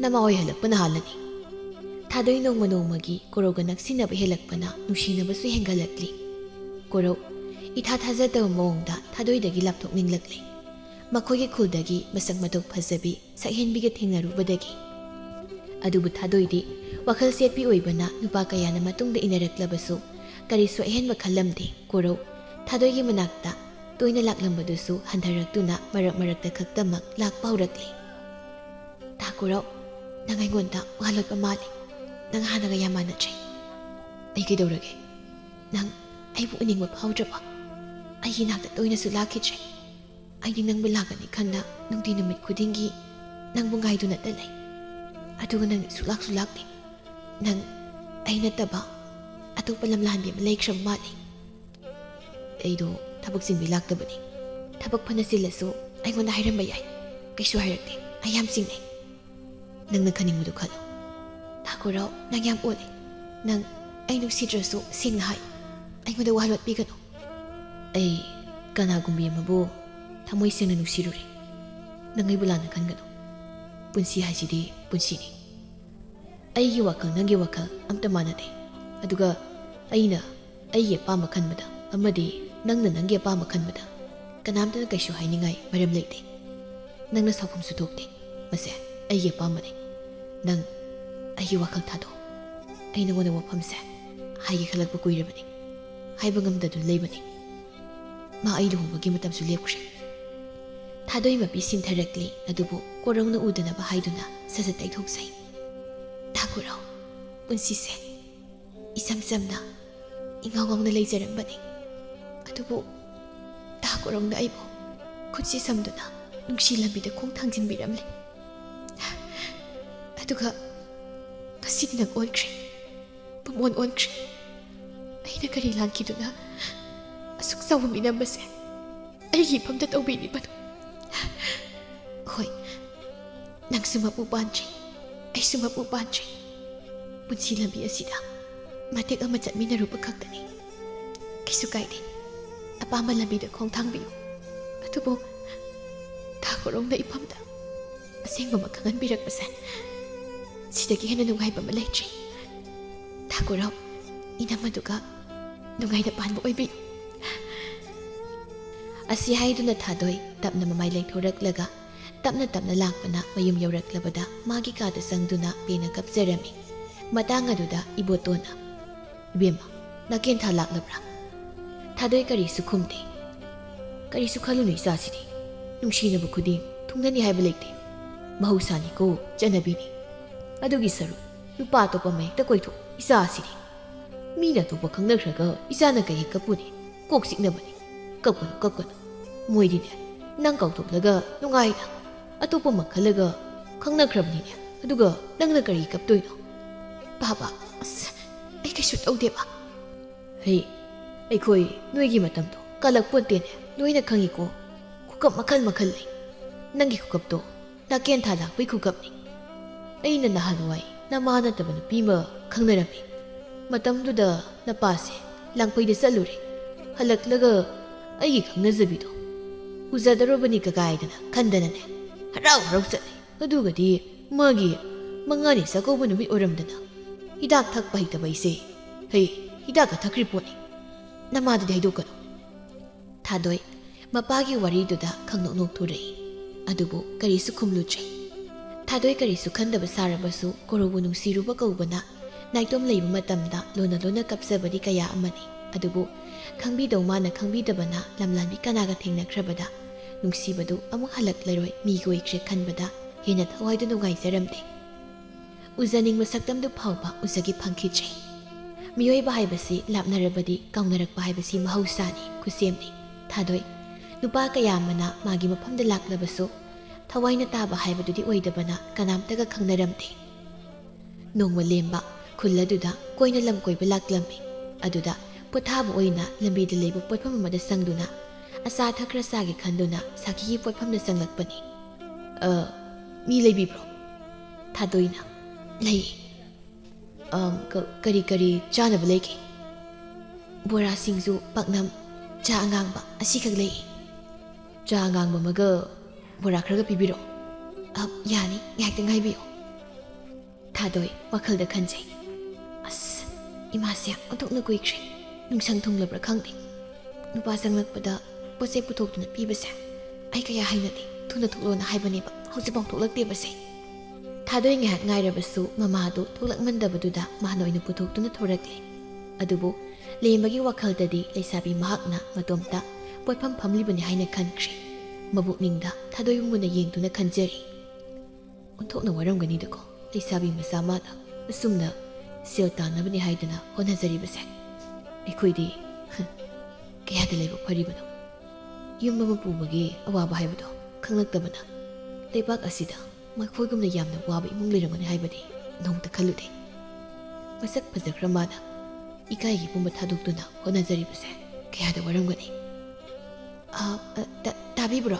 ꯅꯃꯥ ꯍꯣꯏ ꯍꯜꯂꯛꯄꯅ ꯍꯥꯜꯂꯅꯤ꯫ ꯊꯥꯗꯣꯏ ꯅꯣꯡꯃ ꯅꯣꯡꯃꯒꯤ ꯀꯣꯔꯧꯒ ꯅꯛꯁꯤꯟꯅꯕ ꯍꯦꯜꯂꯛꯄꯅ ꯅꯨꯡꯁꯤꯅꯕꯁꯨ ꯍꯦꯟꯒꯠꯂꯛꯂꯤ꯫ ꯀꯣꯔꯧ ꯏꯊꯥ ꯊꯥꯖꯗꯕ ꯃꯑꯣꯡꯗ ꯊꯥꯗꯣꯏꯗꯒꯤ ꯂꯥꯞꯊꯣꯛꯅꯤꯡꯂꯛꯂꯦ꯫ ꯃꯈꯣꯏꯒꯤ ꯈꯨꯜꯗꯒꯤ ꯃꯁꯛ ꯃꯇꯧ ꯐꯖꯕꯤ ꯁꯛꯍꯦꯟꯕꯤꯒ ꯊꯦꯡꯅꯔꯨꯕꯗꯒꯤ꯫ ꯑꯗꯨꯕꯨ ꯊꯥꯗꯣꯏꯗꯤ ꯋꯥꯈꯜ ꯆꯦꯠꯄꯤ ꯑꯣꯏꯕꯅ ꯅꯨꯄꯥ ꯀꯌꯥꯅ ꯃꯇꯨꯡꯗ ꯏꯟꯅꯔꯛꯂꯕꯁꯨ ꯀꯔꯤꯁꯨ ꯑꯍꯦꯟꯕ ꯈꯜꯂꯝꯗꯦ꯫ ꯀꯣꯔꯧ ꯊꯥꯗꯣꯏꯒꯤ ꯃꯅꯥꯛꯇ ꯇꯣꯏꯅ ꯂꯥꯛꯂꯝꯕꯗꯨꯁꯨ ꯍꯟꯊꯔꯛꯇꯨꯅ ꯃꯔꯛ ꯃꯔꯛꯇ ꯈꯛꯇꯃꯛ ꯂꯥꯛꯄ ꯍꯧꯔꯛꯂꯤ꯫ "ꯇꯥ ꯀꯣꯔꯧ, ꯅꯪ ꯑꯩꯉꯣꯟꯗ ꯋꯥ ꯂꯣꯠꯄ ꯃꯥꯜꯂꯤ꯫ ꯅꯪ ꯍꯥꯟꯅꯒ ꯌꯥꯝ ꯃꯥꯟꯅꯗ꯭ꯔꯦ꯫ ꯑꯩ ꯀꯩꯗꯧꯔꯒꯦ? ꯅꯪ ꯑꯩꯕꯨ ꯎꯅꯤꯡꯕ ꯐꯥꯎꯗ꯭ꯔꯕ? ꯑꯩꯒꯤ ꯅꯥꯛꯇ ꯇꯣꯏꯅꯁꯨ ꯂꯥꯛꯈꯤꯗ꯭ꯔꯦ꯫ ꯑꯩꯗꯤ ꯅꯪꯕꯨ ꯂꯥꯛꯀꯅꯤ ꯈꯟꯅ ꯅꯨꯡꯇꯤ ꯅꯨꯃꯤꯠ ꯈꯨꯗꯤꯡꯒꯤ ꯅꯪꯕꯨ ꯉꯥꯏꯗꯨꯅꯇ ꯂꯩ꯫ ꯑꯗꯨꯒ ꯅꯪꯗꯤ ꯁꯨꯛꯂꯥꯛꯁꯨ ꯂꯥꯛꯇꯦ꯫ ꯅꯪ ꯑꯩ ꯅꯠꯇꯕ ꯑꯇꯣꯞꯄ ꯂꯝꯂꯥꯟꯕꯤ ꯑꯃ ꯂꯩꯈ꯭ꯔꯕ ꯃꯥꯜꯂꯤ꯫" "ꯑꯩꯗꯣ ꯊꯕꯛ ꯆꯤꯟꯕꯤ ꯂꯥꯛꯇꯕꯅꯤ꯫ ꯊꯕꯛ ꯐꯅ ꯆꯤꯜꯂꯁꯨ ꯑꯩꯉꯣꯟꯗ ꯍꯥꯏꯔꯝꯕ ꯌꯥꯏ꯫ ꯀꯩꯁꯨ ꯍꯥꯏꯔꯛꯇꯦ꯫ ꯑꯩ ꯌꯥꯝ ꯆꯤꯡꯅꯩ꯫ ꯅꯪꯅ ꯈꯟꯅꯤꯡꯕꯗꯨ ꯈꯜꯂꯣ꯫" "ꯇꯥ ꯀꯣꯔꯧ, ꯅꯪ ꯌꯥꯝ ꯑꯣꯜꯂꯦ꯫ ꯅꯪ ꯑꯩ ꯅꯨꯡꯁꯤꯗ꯭ꯔꯁꯨ ꯁꯦꯡꯅ ꯍꯥꯏ꯫ ꯑꯩꯉꯣꯟꯗ ꯋꯥ ꯂꯣꯠꯄꯤꯒꯅꯨ꯫" "ꯑꯩ ꯀꯅꯥꯒꯨꯝꯕꯤ ꯑꯃꯕꯨ ꯊꯃꯣꯏ ꯁꯦꯡꯅ ꯅꯨꯡꯁꯤꯔꯨꯔꯦ꯫ ꯅꯪ ꯑꯩꯕꯨ ꯂꯥꯟꯅ ꯈꯟꯒꯅꯨ꯫ ꯄꯨꯟꯁꯤ ꯍꯥꯏꯁꯤꯗꯤ ꯄꯨꯟꯁꯤꯅꯤ꯫ ꯑꯩꯒꯤ ꯋꯥꯈꯜ ꯅꯪꯒꯤ ꯋꯥꯈꯜ ꯑꯝꯇ ꯃꯥꯟꯅꯗꯦ꯫ ꯑꯗꯨꯒ ꯑꯩꯅ ꯑꯩꯒꯤ ꯑꯄꯥꯝꯕ ꯈꯟꯕꯗ ꯑꯃꯗꯤ ꯅꯪꯅ ꯅꯪꯒꯤ ꯑꯄꯥꯝꯕ ꯈꯟꯕꯗ ꯀꯅꯥꯝꯇꯅ ꯀꯩꯁꯨ ꯍꯥꯏꯅꯤꯡꯉꯥꯏ ꯃꯔꯝ ꯂꯩꯇꯦ꯫ ꯅꯪꯅ ꯁꯥꯎꯐꯝꯁꯨ ꯊꯣꯛꯇꯦ꯫ ꯃꯁꯦ ꯑꯩꯒꯤ ꯑꯄꯥꯝꯕꯅꯤ꯫ ꯅꯪ ꯑꯩꯒꯤ ꯋꯥꯈꯜ ꯊꯥꯗꯣꯛ꯫ ꯑꯩ ꯅꯉꯣꯟꯗ ꯋꯥꯐꯝꯁꯦ ꯍꯥꯏꯒꯦ ꯈꯜꯂꯛꯄ ꯀꯨꯏꯔꯕꯅꯤ꯫ ꯍꯥꯏꯕ ꯉꯝꯗꯗꯨꯅ ꯂꯩꯕꯅꯤ꯫ ꯃꯥ ꯑꯩ ꯂꯨꯍꯣꯡꯕꯒꯤ ꯃꯇꯝꯁꯨ ꯂꯦꯞꯈ꯭ꯔꯦ꯫" ꯊꯥꯗꯣꯏ ꯃꯄꯤ ꯁꯤꯟꯊꯔꯛꯂꯤ, ꯑꯗꯨꯕꯨ ꯀꯣꯔꯧꯅ ꯎꯗꯅꯕ ꯍꯥꯏꯗꯨꯅ ꯁꯠ ꯁꯠ ꯇꯩꯊꯣꯛꯆꯩ꯫ "ꯇꯥ ꯀꯣꯔꯧ, ꯄꯨꯟꯁꯤꯁꯦ ꯏꯆꯝ ꯆꯝꯅ ꯏꯉꯥꯎ ꯉꯥꯎꯅ ꯂꯩꯖꯔꯝꯕꯅꯤ꯫ ꯑꯗꯨꯕꯨ ꯇꯥ ꯀꯣꯔꯧꯅ ꯑꯩꯕꯨ ꯈꯨꯠꯁꯤ ꯁꯝꯗꯨꯅ ꯅꯨꯡꯁꯤ ꯂꯝꯕꯤꯗ ꯈꯣꯡ ꯊꯥꯡꯖꯤꯟꯕꯤꯔꯝꯂꯦ꯫ ꯑꯗꯨꯒ ꯉꯁꯤꯗꯤ ꯅꯪ ꯑꯣꯟꯈ꯭ꯔꯦ꯫ ꯄꯨꯝꯑꯣꯟ ꯑꯣꯟꯈ꯭ꯔꯦ꯫ ꯑꯩꯅ ꯀꯔꯤ ꯂꯥꯟꯈꯤꯗꯨꯅ ꯑꯁꯨꯛ ꯆꯥꯎꯕ ꯃꯤꯅꯝ ꯑꯁꯦ ꯑꯩꯒꯤ ꯏꯐꯝꯗ ꯇꯧꯕꯤꯔꯤꯕꯅꯣ? ꯍꯣꯏ, ꯅꯪꯁꯨ ꯃꯄꯨ ꯄꯥꯟꯗ꯭ꯔꯤ, ꯑꯩꯁꯨ ꯃꯄꯨ ꯄꯥꯟꯗ꯭ꯔꯤ꯫ ꯄꯨꯟꯁꯤ ꯂꯝꯕꯤ ꯑꯁꯤꯗ ꯃꯇꯦꯛ ꯑꯃ ꯆꯠꯃꯤꯟꯅꯔꯨꯕ ꯈꯛꯇꯅꯤ꯫ ꯀꯩꯁꯨ ꯀꯥꯏꯗꯦ꯫ ꯑꯄꯥꯝꯕ ꯂꯝꯕꯤꯗ ꯈꯣꯡꯊꯥꯡꯕꯤꯌꯨ꯫ ꯑꯗꯨꯕꯨ ꯊꯥ ꯈꯨꯔꯧꯅ ꯏꯐꯝꯗ ꯑꯁꯦꯡꯕꯃꯛ ꯈꯪꯍꯟꯕꯤꯔꯛꯄꯁꯦ ꯁꯤꯗꯒꯤ ꯍꯦꯟꯅ ꯅꯨꯡꯉꯥꯏꯕ ꯑꯃ ꯂꯩꯇ꯭ꯔꯦ꯫ ꯊꯥ ꯈꯨꯔꯧ, ꯏꯅꯝ ꯑꯗꯨꯒ ꯅꯨꯡꯉꯥꯏꯅ ꯄꯥꯟꯕ ꯑꯣꯏꯕꯤꯌꯨ꯫ ꯑꯁꯤ ꯍꯥꯏꯗꯨꯅ ꯊꯥꯗꯣꯏ ꯇꯞꯅ ꯃꯃꯥꯏ ꯂꯦꯡꯊꯣꯔꯛꯂꯒ ꯇꯞꯅ ꯇꯞꯅ ꯂꯥꯛꯄꯅ ꯃꯌꯨꯝ ꯌꯧꯔꯛꯂꯕꯗ ꯃꯥꯒꯤ ꯀꯥꯗ ꯆꯪꯗꯨꯅ ꯄꯦꯟꯅ ꯀꯞꯆꯔꯝꯃꯤ꯫ ꯃꯇꯥꯡ ꯑꯗꯨꯗ ꯏꯕꯣꯇꯣꯟꯅ, "ꯏꯕꯦꯝꯃ, ꯅꯥꯀꯦꯟꯊꯥ ꯂꯥꯛꯂꯕ꯭ꯔꯥ?" ꯊꯥꯗꯣꯏ ꯀꯔꯤꯁꯨ ꯈꯨꯝꯗꯦ꯫ "ꯀꯔꯤꯁꯨ ꯈꯜꯂꯨꯅꯨ ꯏꯆꯥꯁꯤꯗꯤ꯫ ꯅꯨꯡꯁꯤꯅꯕ ꯈꯨꯗꯤꯡ ꯊꯨꯡꯅꯅꯤ ꯍꯥꯏꯕ ꯂꯩꯇꯦ꯫ ꯃꯍꯧꯁꯥꯅꯤꯀꯣ, ꯆꯠꯅꯕꯤꯅꯤ꯫ ꯑꯗꯨꯒꯤ ꯁꯔꯨꯛ ꯅꯨꯄꯥ ꯑꯇꯣꯞꯄ ꯑꯃ ꯍꯦꯛꯇ ꯀꯣꯏꯊꯣꯛ ꯏꯆꯥꯁꯤꯗꯤ꯫ ꯃꯤꯅ ꯑꯇꯣꯞꯄ ꯈꯪꯅꯈ꯭ꯔꯒ ꯏꯆꯥꯅ ꯀꯩ ꯍꯦꯛ ꯀꯞꯄꯨꯅꯤ? ꯀꯣꯛ ꯆꯤꯛꯅꯕꯅꯤ꯫ ꯀꯞꯀꯅꯨ, ꯀꯞꯀꯅꯨ꯫ ꯃꯣꯏꯗꯤꯅꯦ, ꯅꯪ ꯀꯥꯎꯊꯣꯛꯂꯒ ꯅꯨꯡꯉꯥꯏꯅ ꯑꯇꯣꯞꯄ ꯑꯃ ꯈꯜꯂꯒ ꯈꯪꯅꯈ꯭ꯔꯕꯅꯤꯅꯦ꯫ ꯑꯗꯨꯒ ꯅꯪꯅ ꯀꯔꯤ ꯀꯞꯇꯣꯏꯅꯣ?" "ꯄꯥꯕ, ꯑꯁ, ꯑꯩ ꯀꯩꯁꯨ ꯇꯧꯗꯦꯕ꯫" "ꯍꯦ, ꯑꯩꯈꯣꯏ ꯅꯣꯏꯒꯤ ꯃꯇꯝꯗꯣ ꯀꯜꯂꯛꯄꯣꯟꯇꯦꯅꯦ, ꯂꯣꯏꯅ ꯈꯪꯉꯤꯀꯣ꯫ ꯈꯨꯀꯞ ꯃꯈꯜ ꯃꯈꯜ ꯂꯩ꯫ ꯅꯪꯒꯤ ꯈꯨꯀꯞꯇꯣ ꯅꯥꯀꯦꯟ ꯊꯥ ꯂꯥꯛꯄꯩ ꯈꯨꯀꯞꯅꯤ꯫ ꯑꯩꯅ ꯅꯍꯥꯟꯋꯥꯏ ꯅꯃꯥ ꯅꯠꯇꯕ ꯅꯨꯄꯤ ꯑꯃ ꯈꯪꯅꯔꯝꯃꯤ꯫ ꯃꯇꯝꯗꯨꯗ ꯅꯄꯥꯁꯦ ꯂꯥꯡꯐꯩꯗ ꯆꯠꯂꯨꯔꯦ꯫ ꯍꯜꯂꯛꯂꯒ ꯑꯩꯒꯤ ꯈꯪꯅꯖꯕꯤꯗꯣ ꯎꯖꯗꯧꯔꯕꯅꯤ ꯀꯒꯥꯏꯗꯅ ꯈꯟꯗꯅꯅꯦ, ꯍꯔꯥꯎ ꯍꯔꯥꯎ ꯆꯠꯂꯦ꯫ ꯑꯗꯨꯒꯗꯤ ꯃꯥꯒꯤ ꯃꯉꯥꯅꯤ ꯆꯥꯛꯀꯧꯕ ꯅꯨꯃꯤꯠ ꯑꯣꯏꯔꯝꯗꯅ ꯍꯤꯗꯥꯛ ꯊꯛꯄ ꯍꯩꯇꯕ ꯑꯩꯁꯦ, ꯍꯩ, ꯍꯤꯗꯥꯛꯀ ꯊꯛꯈ꯭ꯔꯤ ꯄꯣꯠꯅꯤ꯫ ꯅꯃꯥꯗꯗꯤ ꯍꯥꯏꯗꯣꯛꯀꯅꯨ꯫" ꯊꯥꯗꯣꯏ ꯃꯄꯥꯒꯤ ꯋꯥꯔꯤꯗꯨꯗ ꯈꯪꯅꯣꯛ ꯅꯣꯛꯊꯣꯔꯛꯏ꯫ ꯑꯗꯨꯕꯨ ꯀꯔꯤꯁꯨ ꯈꯨꯝꯂꯨꯗ꯭ꯔꯦ꯫ ꯊꯥꯗꯣꯏ ꯀꯔꯤꯁꯨ ꯈꯟꯗꯕ ꯁꯥꯔꯕꯁꯨ ꯀꯣꯔꯧꯕꯨ ꯅꯨꯡꯁꯤꯔꯨꯕ ꯀꯧꯕꯅ ꯅꯥꯏꯇꯣꯝ ꯂꯩꯕ ꯃꯇꯝꯗ ꯂꯣꯟꯅ ꯂꯣꯟꯅ ꯀꯞꯆꯕꯗꯤ ꯀꯌꯥ ꯑꯃꯅꯤ꯫ ꯑꯗꯨꯕꯨ ꯈꯪꯕꯤꯗꯧ ꯃꯥꯅ ꯈꯪꯕꯤꯗꯕꯅ ꯂꯝꯂꯥꯟꯕꯤ ꯀꯅꯥꯒ ꯊꯦꯡꯅꯈ꯭ꯔꯕꯗ ꯅꯨꯡꯁꯤꯕꯗꯨ ꯑꯃꯨꯛ ꯍꯜꯂꯛꯂꯔꯣꯏ, ꯃꯤꯒꯤ ꯑꯣꯏꯈ꯭ꯔꯦ ꯈꯟꯕꯗ ꯍꯦꯟꯅ ꯊꯋꯥꯏꯗꯨ ꯅꯨꯡꯉꯥꯏꯖꯔꯝꯗꯦ꯫ ꯎꯖꯅꯤꯡꯕ ꯁꯛꯇꯝꯗꯨ ꯐꯥꯎꯕ ꯎꯖꯒꯦ ꯐꯪꯈꯤꯗ꯭ꯔꯦ꯫ ꯃꯤꯑꯣꯏꯕ ꯍꯥꯏꯕꯁꯤ ꯂꯥꯞꯅꯔꯕꯗꯤ ꯀꯥꯎꯅꯔꯛꯄ ꯍꯥꯏꯕꯁꯤ ꯃꯍꯧꯁꯥꯅꯤ, ꯈꯨꯠꯁꯦꯝꯅꯤ꯫ ꯊꯥꯗꯣꯏ ꯅꯨꯄꯥ ꯀꯌꯥ ꯑꯃꯅ ꯃꯥꯒꯤ ꯃꯐꯝꯗ ꯂꯥꯛꯂꯕꯁꯨ ꯊꯋꯥꯏꯅ ꯇꯥꯕ ꯍꯥꯏꯕꯗꯨꯗꯤ ꯑꯣꯏꯗꯕꯅ ꯀꯅꯥꯝꯇꯒ ꯈꯪꯅꯔꯝꯗꯦ꯫ ꯅꯣꯡꯃ ꯂꯦꯝꯕ ꯈꯨꯜ ꯑꯗꯨꯗ ꯀꯣꯏꯅ ꯂꯝ ꯀꯣꯏꯕ ꯂꯥꯛꯂꯝꯃꯤ꯫ ꯑꯗꯨꯗ ꯄꯣꯊꯥꯕ ꯑꯣꯏꯅ ꯂꯝꯕꯤꯗ ꯂꯩꯕ ꯄꯣꯠꯐꯝ ꯑꯃꯗ ꯆꯪꯗꯨꯅ ꯑꯆꯥ ꯑꯊꯛ ꯈꯔ ꯆꯥꯒꯦ ꯈꯟꯗꯨꯅ ꯁꯥꯈꯤꯒꯤ ꯄꯣꯠꯐꯝꯗ ꯆꯪꯂꯛꯄꯅꯤ꯫ "ꯑ, ꯃꯤ ꯂꯩꯕꯤꯕ꯭ꯔꯣ?" ꯊꯥꯗꯣꯏꯅ, "ꯂꯩ꯫" "ꯑꯝ, ꯀ-, ꯀꯔꯤ ꯀꯔꯤ ꯆꯥꯅꯕ ꯂꯩꯒꯦ?" "ꯕꯣꯔꯥ, ꯁꯤꯡꯖꯨ, ꯄꯥꯛꯅꯝ, ꯆꯥ ꯑꯉꯥꯡꯕ ꯑꯁꯤꯈꯛ ꯂꯩ꯫" "ꯆꯥ ꯑꯉꯥꯡꯕ ꯑꯃꯒ ꯕꯣꯔꯥ ꯈꯔꯒ ꯄꯤꯕꯤꯔꯣ꯫" "ꯑ, ꯌꯥꯅꯤ, ꯉꯥꯏꯍꯥꯛꯇꯪ ꯉꯥꯏꯕꯤꯌꯨ꯫" ꯊꯥꯗꯣꯏ ꯋꯥꯈꯜꯗ ꯈꯟꯖꯩ꯫ "ꯑꯁ, ꯏꯃꯥꯁꯦ ꯑꯣꯟꯊꯣꯛꯅ ꯀꯨꯏꯈ꯭ꯔꯦ꯫ ꯅꯨꯡꯁꯪ ꯊꯨꯡꯂꯕ꯭ꯔꯥ ꯈꯪꯗꯦ꯫ ꯅꯨꯄꯥ ꯆꯪꯂꯛꯄꯗ ꯄꯣꯠ ꯆꯩ ꯄꯨꯊꯣꯛꯇꯨꯅ ꯄꯤꯕꯁꯦ ꯑꯩ ꯀꯌꯥ ꯍꯩꯅꯗꯦ꯫ ꯊꯨꯅ ꯊꯣꯛꯂꯣꯅ ꯍꯥꯏꯕꯅꯦꯕ, ꯍꯧꯖꯤꯛꯐꯥꯎ ꯊꯣꯛꯂꯛꯇꯦꯕꯁꯦ꯫" ꯊꯥꯗꯣꯏ ꯉꯥꯏꯍꯥꯛ ꯉꯥꯏꯔꯕꯁꯨ ꯃꯃꯥꯗꯨ ꯊꯣꯛꯂꯛꯃꯟꯗꯕꯗꯨꯗ ꯃꯥꯅ ꯑꯣꯏꯅ ꯄꯨꯊꯣꯛꯇꯨꯅ ꯊꯣꯔꯛꯂꯦ꯫ ꯑꯗꯨꯕꯨ ꯂꯦꯝꯕꯒꯤ ꯋꯥꯈꯜꯗꯗꯤ ꯂꯩꯁꯥꯕꯤ ꯃꯍꯥꯛꯅ ꯃꯇꯣꯝꯇ ꯄꯣꯠꯐꯝ ꯐꯝꯂꯤꯕꯅꯤ ꯍꯥꯏꯅ ꯈꯟꯈ꯭ꯔꯦ꯫ ꯃꯕꯨꯛꯅꯤꯡꯗ ꯊꯥꯗꯣꯏꯕꯨ ꯃꯨꯟꯅ ꯌꯦꯡꯗꯨꯅ ꯈꯟꯖꯔꯤ꯫ "ꯑꯣꯟꯊꯣꯛꯅ ꯋꯥꯔꯝꯒꯅꯤꯗꯀꯣ, ꯂꯩꯁꯥꯕꯤ ꯃꯆꯥ ꯃꯥꯅ ꯑꯁꯨꯝꯅ ꯁꯦꯜ ꯇꯥꯟꯅꯕꯅꯤ ꯍꯥꯏꯗꯅ ꯍꯣꯠꯅꯖꯔꯤꯕꯁꯦ꯫ ꯑꯩꯈꯣꯏꯗꯤ ꯀꯌꯥꯗ ꯂꯥꯏꯕꯛ ꯐꯔꯤꯕꯅꯣ꯫ ꯌꯨꯝ ꯑꯃ ꯄꯨꯕꯒꯤ ꯑꯋꯥꯕ ꯍꯥꯏꯕꯗꯣ ꯈꯪꯂꯛꯇꯕꯅ ꯂꯩꯕꯥꯛ ꯑꯁꯤꯗ ꯃꯈꯣꯏꯒꯨꯝꯅ ꯌꯥꯝꯅ ꯋꯥꯕ ꯏꯃꯨꯡ ꯂꯩꯔꯝꯒꯅꯤ ꯍꯥꯏꯕꯗꯤ ꯅꯣꯡꯃꯇ ꯈꯜꯂꯨꯗꯦ꯫ ꯃꯁꯛ ꯐꯖꯈ꯭ꯔ ꯃꯥꯅ ꯏꯀꯥꯏꯒꯤ ꯄꯨꯝꯕ ꯊꯥꯗꯣꯛꯇꯨꯅ ꯍꯣꯠꯅꯖꯔꯤꯕꯁꯦ ꯀꯌꯥꯗ ꯋꯥꯔꯝꯒꯅꯤ꯫" "ꯑ, ꯑ, ꯇ-, ꯇꯥꯕꯤꯕ꯭ꯔꯣ?"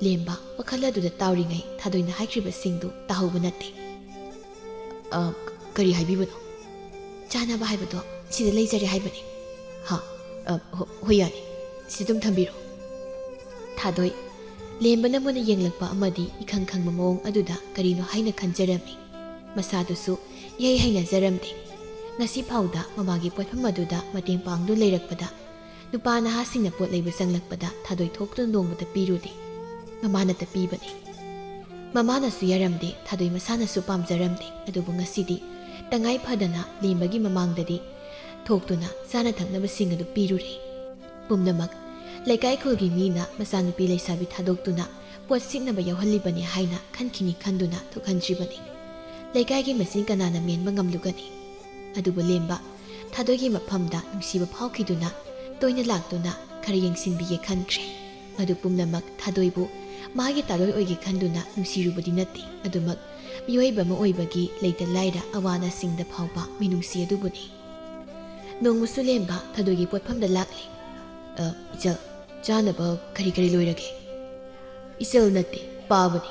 ꯂꯦꯝꯕ ꯋꯥꯈꯜ ꯑꯗꯨꯗ ꯇꯥꯎꯔꯤꯉꯩ ꯊꯥꯗꯣꯏꯅ ꯍꯥꯏꯈ꯭ꯔꯤꯕꯁꯤꯡꯗꯨ ꯇꯥꯍꯧꯕ ꯅꯠꯇꯦ꯫ "ꯑ, ꯀꯔꯤ ꯍꯥꯏꯕꯤꯕꯅꯣ?" "ꯆꯥꯅꯕ ꯍꯥꯏꯕꯗꯣ ꯁꯤꯗ ꯂꯩꯖꯔꯦ ꯍꯥꯏꯕꯅꯤ꯫" "ꯍꯥ? ꯑ, ꯍꯣ-, ꯍꯣꯏ, ꯌꯥꯅꯤ꯫ ꯁꯤ ꯑꯗꯨꯝ ꯊꯝꯕꯤꯔꯣ꯫" ꯊꯥꯗꯣꯏ ꯂꯦꯝꯕꯅ ꯃꯨꯟꯅ ꯌꯦꯡꯂꯛꯄ ꯑꯃꯗꯤ ꯏꯈꯪ ꯈꯪꯕ ꯃꯑꯣꯡ ꯑꯗꯨꯗ ꯀꯔꯤꯅꯣ ꯍꯥꯏꯅ ꯈꯟꯖꯔꯝꯃꯤ꯫ ꯃꯁꯥꯗꯨꯁꯨ ꯏꯍꯩ ꯍꯩꯅꯖꯔꯝꯗꯦ꯫ ꯉꯁꯤ ꯐꯥꯎꯗ ꯃꯃꯥꯒꯤ ꯄꯣꯠꯐꯝ ꯑꯗꯨꯗ ꯃꯇꯦꯡ ꯄꯥꯡꯗꯨꯅ ꯂꯩꯔꯛꯄꯗ ꯅꯨꯄꯥ ꯅꯍꯥꯁꯤꯡꯅ ꯄꯣꯠ ꯂꯩꯕ ꯆꯪꯂꯛꯄꯗ ꯊꯥꯗꯣꯏ ꯊꯣꯛꯇꯨꯅ ꯅꯣꯡꯃꯇ ꯄꯤꯔꯨꯗꯦ꯫ ꯃꯃꯥꯅꯇ ꯄꯤꯕꯅꯤ꯫ ꯃꯃꯥꯅꯁꯨ ꯌꯥꯔꯝꯗꯦ, ꯊꯥꯗꯣꯏ ꯃꯁꯥꯅꯁꯨ ꯄꯥꯝꯖꯔꯝꯗꯦ꯫ ꯑꯗꯨꯕꯨ ꯉꯁꯤꯗꯤ ꯇꯉꯥꯏ ꯐꯗꯅ ꯂꯦꯝꯕꯒꯤ ꯃꯃꯥꯡꯗꯗꯤ ꯊꯣꯛꯇꯨꯅ ꯆꯥꯅ ꯊꯛꯅꯕꯁꯤꯡ ꯑꯗꯨ ꯄꯤꯔꯨꯔꯦ꯫ ꯄꯨꯝꯅꯃꯛ ꯂꯩꯀꯥꯏ ꯈꯨꯜꯒꯤ ꯃꯤꯅ ꯃꯆꯥꯅꯨꯄꯤ ꯂꯩꯁꯥꯕꯤ ꯊꯥꯗꯣꯛꯇꯨꯅ ꯄꯣꯠ ꯁꯤꯠꯅꯕ ꯌꯥꯎꯍꯜꯂꯤꯕꯅꯤ ꯍꯥꯏꯅ ꯈꯟꯈꯤꯅꯤ ꯈꯟꯗꯨꯅ ꯊꯣꯛꯍꯟꯗ꯭ꯔꯤꯕꯅꯤ꯫ ꯂꯩꯀꯥꯏꯒꯤ ꯃꯁꯤꯡ ꯀꯅꯥꯅ ꯃꯦꯟꯕ ꯉꯝꯂꯨꯒꯅꯤ? ꯑꯗꯨꯕꯨ ꯂꯦꯝꯕ ꯊꯥꯗꯣꯏꯒꯤ ꯃꯐꯝꯗ ꯅꯨꯡꯁꯤꯕ ꯐꯥꯎꯈꯤꯗꯨꯅ ꯇꯣꯏꯅ ꯂꯥꯛꯇꯨꯅ ꯈꯔ ꯌꯦꯡꯁꯤꯟꯕꯤꯒꯦ ꯈꯟꯈ꯭ꯔꯦ꯫ ꯃꯗꯨ ꯄꯨꯝꯅꯃꯛ ꯊꯥꯗꯣꯏꯕꯨ ꯃꯥꯒꯤ ꯇꯥꯂꯣꯏ ꯑꯣꯏꯒꯦ ꯈꯟꯗꯨꯅ ꯅꯨꯡꯁꯤꯔꯨꯕꯗꯤ ꯅꯠꯇꯦ, ꯑꯗꯨꯃꯛ ꯃꯤꯑꯣꯏꯕ ꯑꯃ ꯑꯣꯏꯕꯒꯤ ꯂꯩꯇ ꯂꯥꯏꯔ ꯑꯋꯥ ꯑꯅꯥꯁꯤꯡꯗ ꯐꯥꯎꯕ ꯃꯤꯅꯨꯡꯁꯤ ꯑꯗꯨꯕꯨꯅꯤ꯫ ꯅꯣꯡꯃꯁꯨ ꯂꯦꯝꯕ ꯊꯥꯗꯣꯏꯒꯤ ꯄꯣꯠꯐꯝꯗ ꯂꯥꯛꯂꯦ꯫ "ꯑ, ꯏꯆꯜ, ꯆꯥꯅꯕ ꯀꯔꯤ ꯀꯔꯤ ꯂꯣꯏꯔꯒꯦ?" "ꯏꯆꯜ ꯅꯠꯇꯦ, ꯄꯥꯕꯅꯤ꯫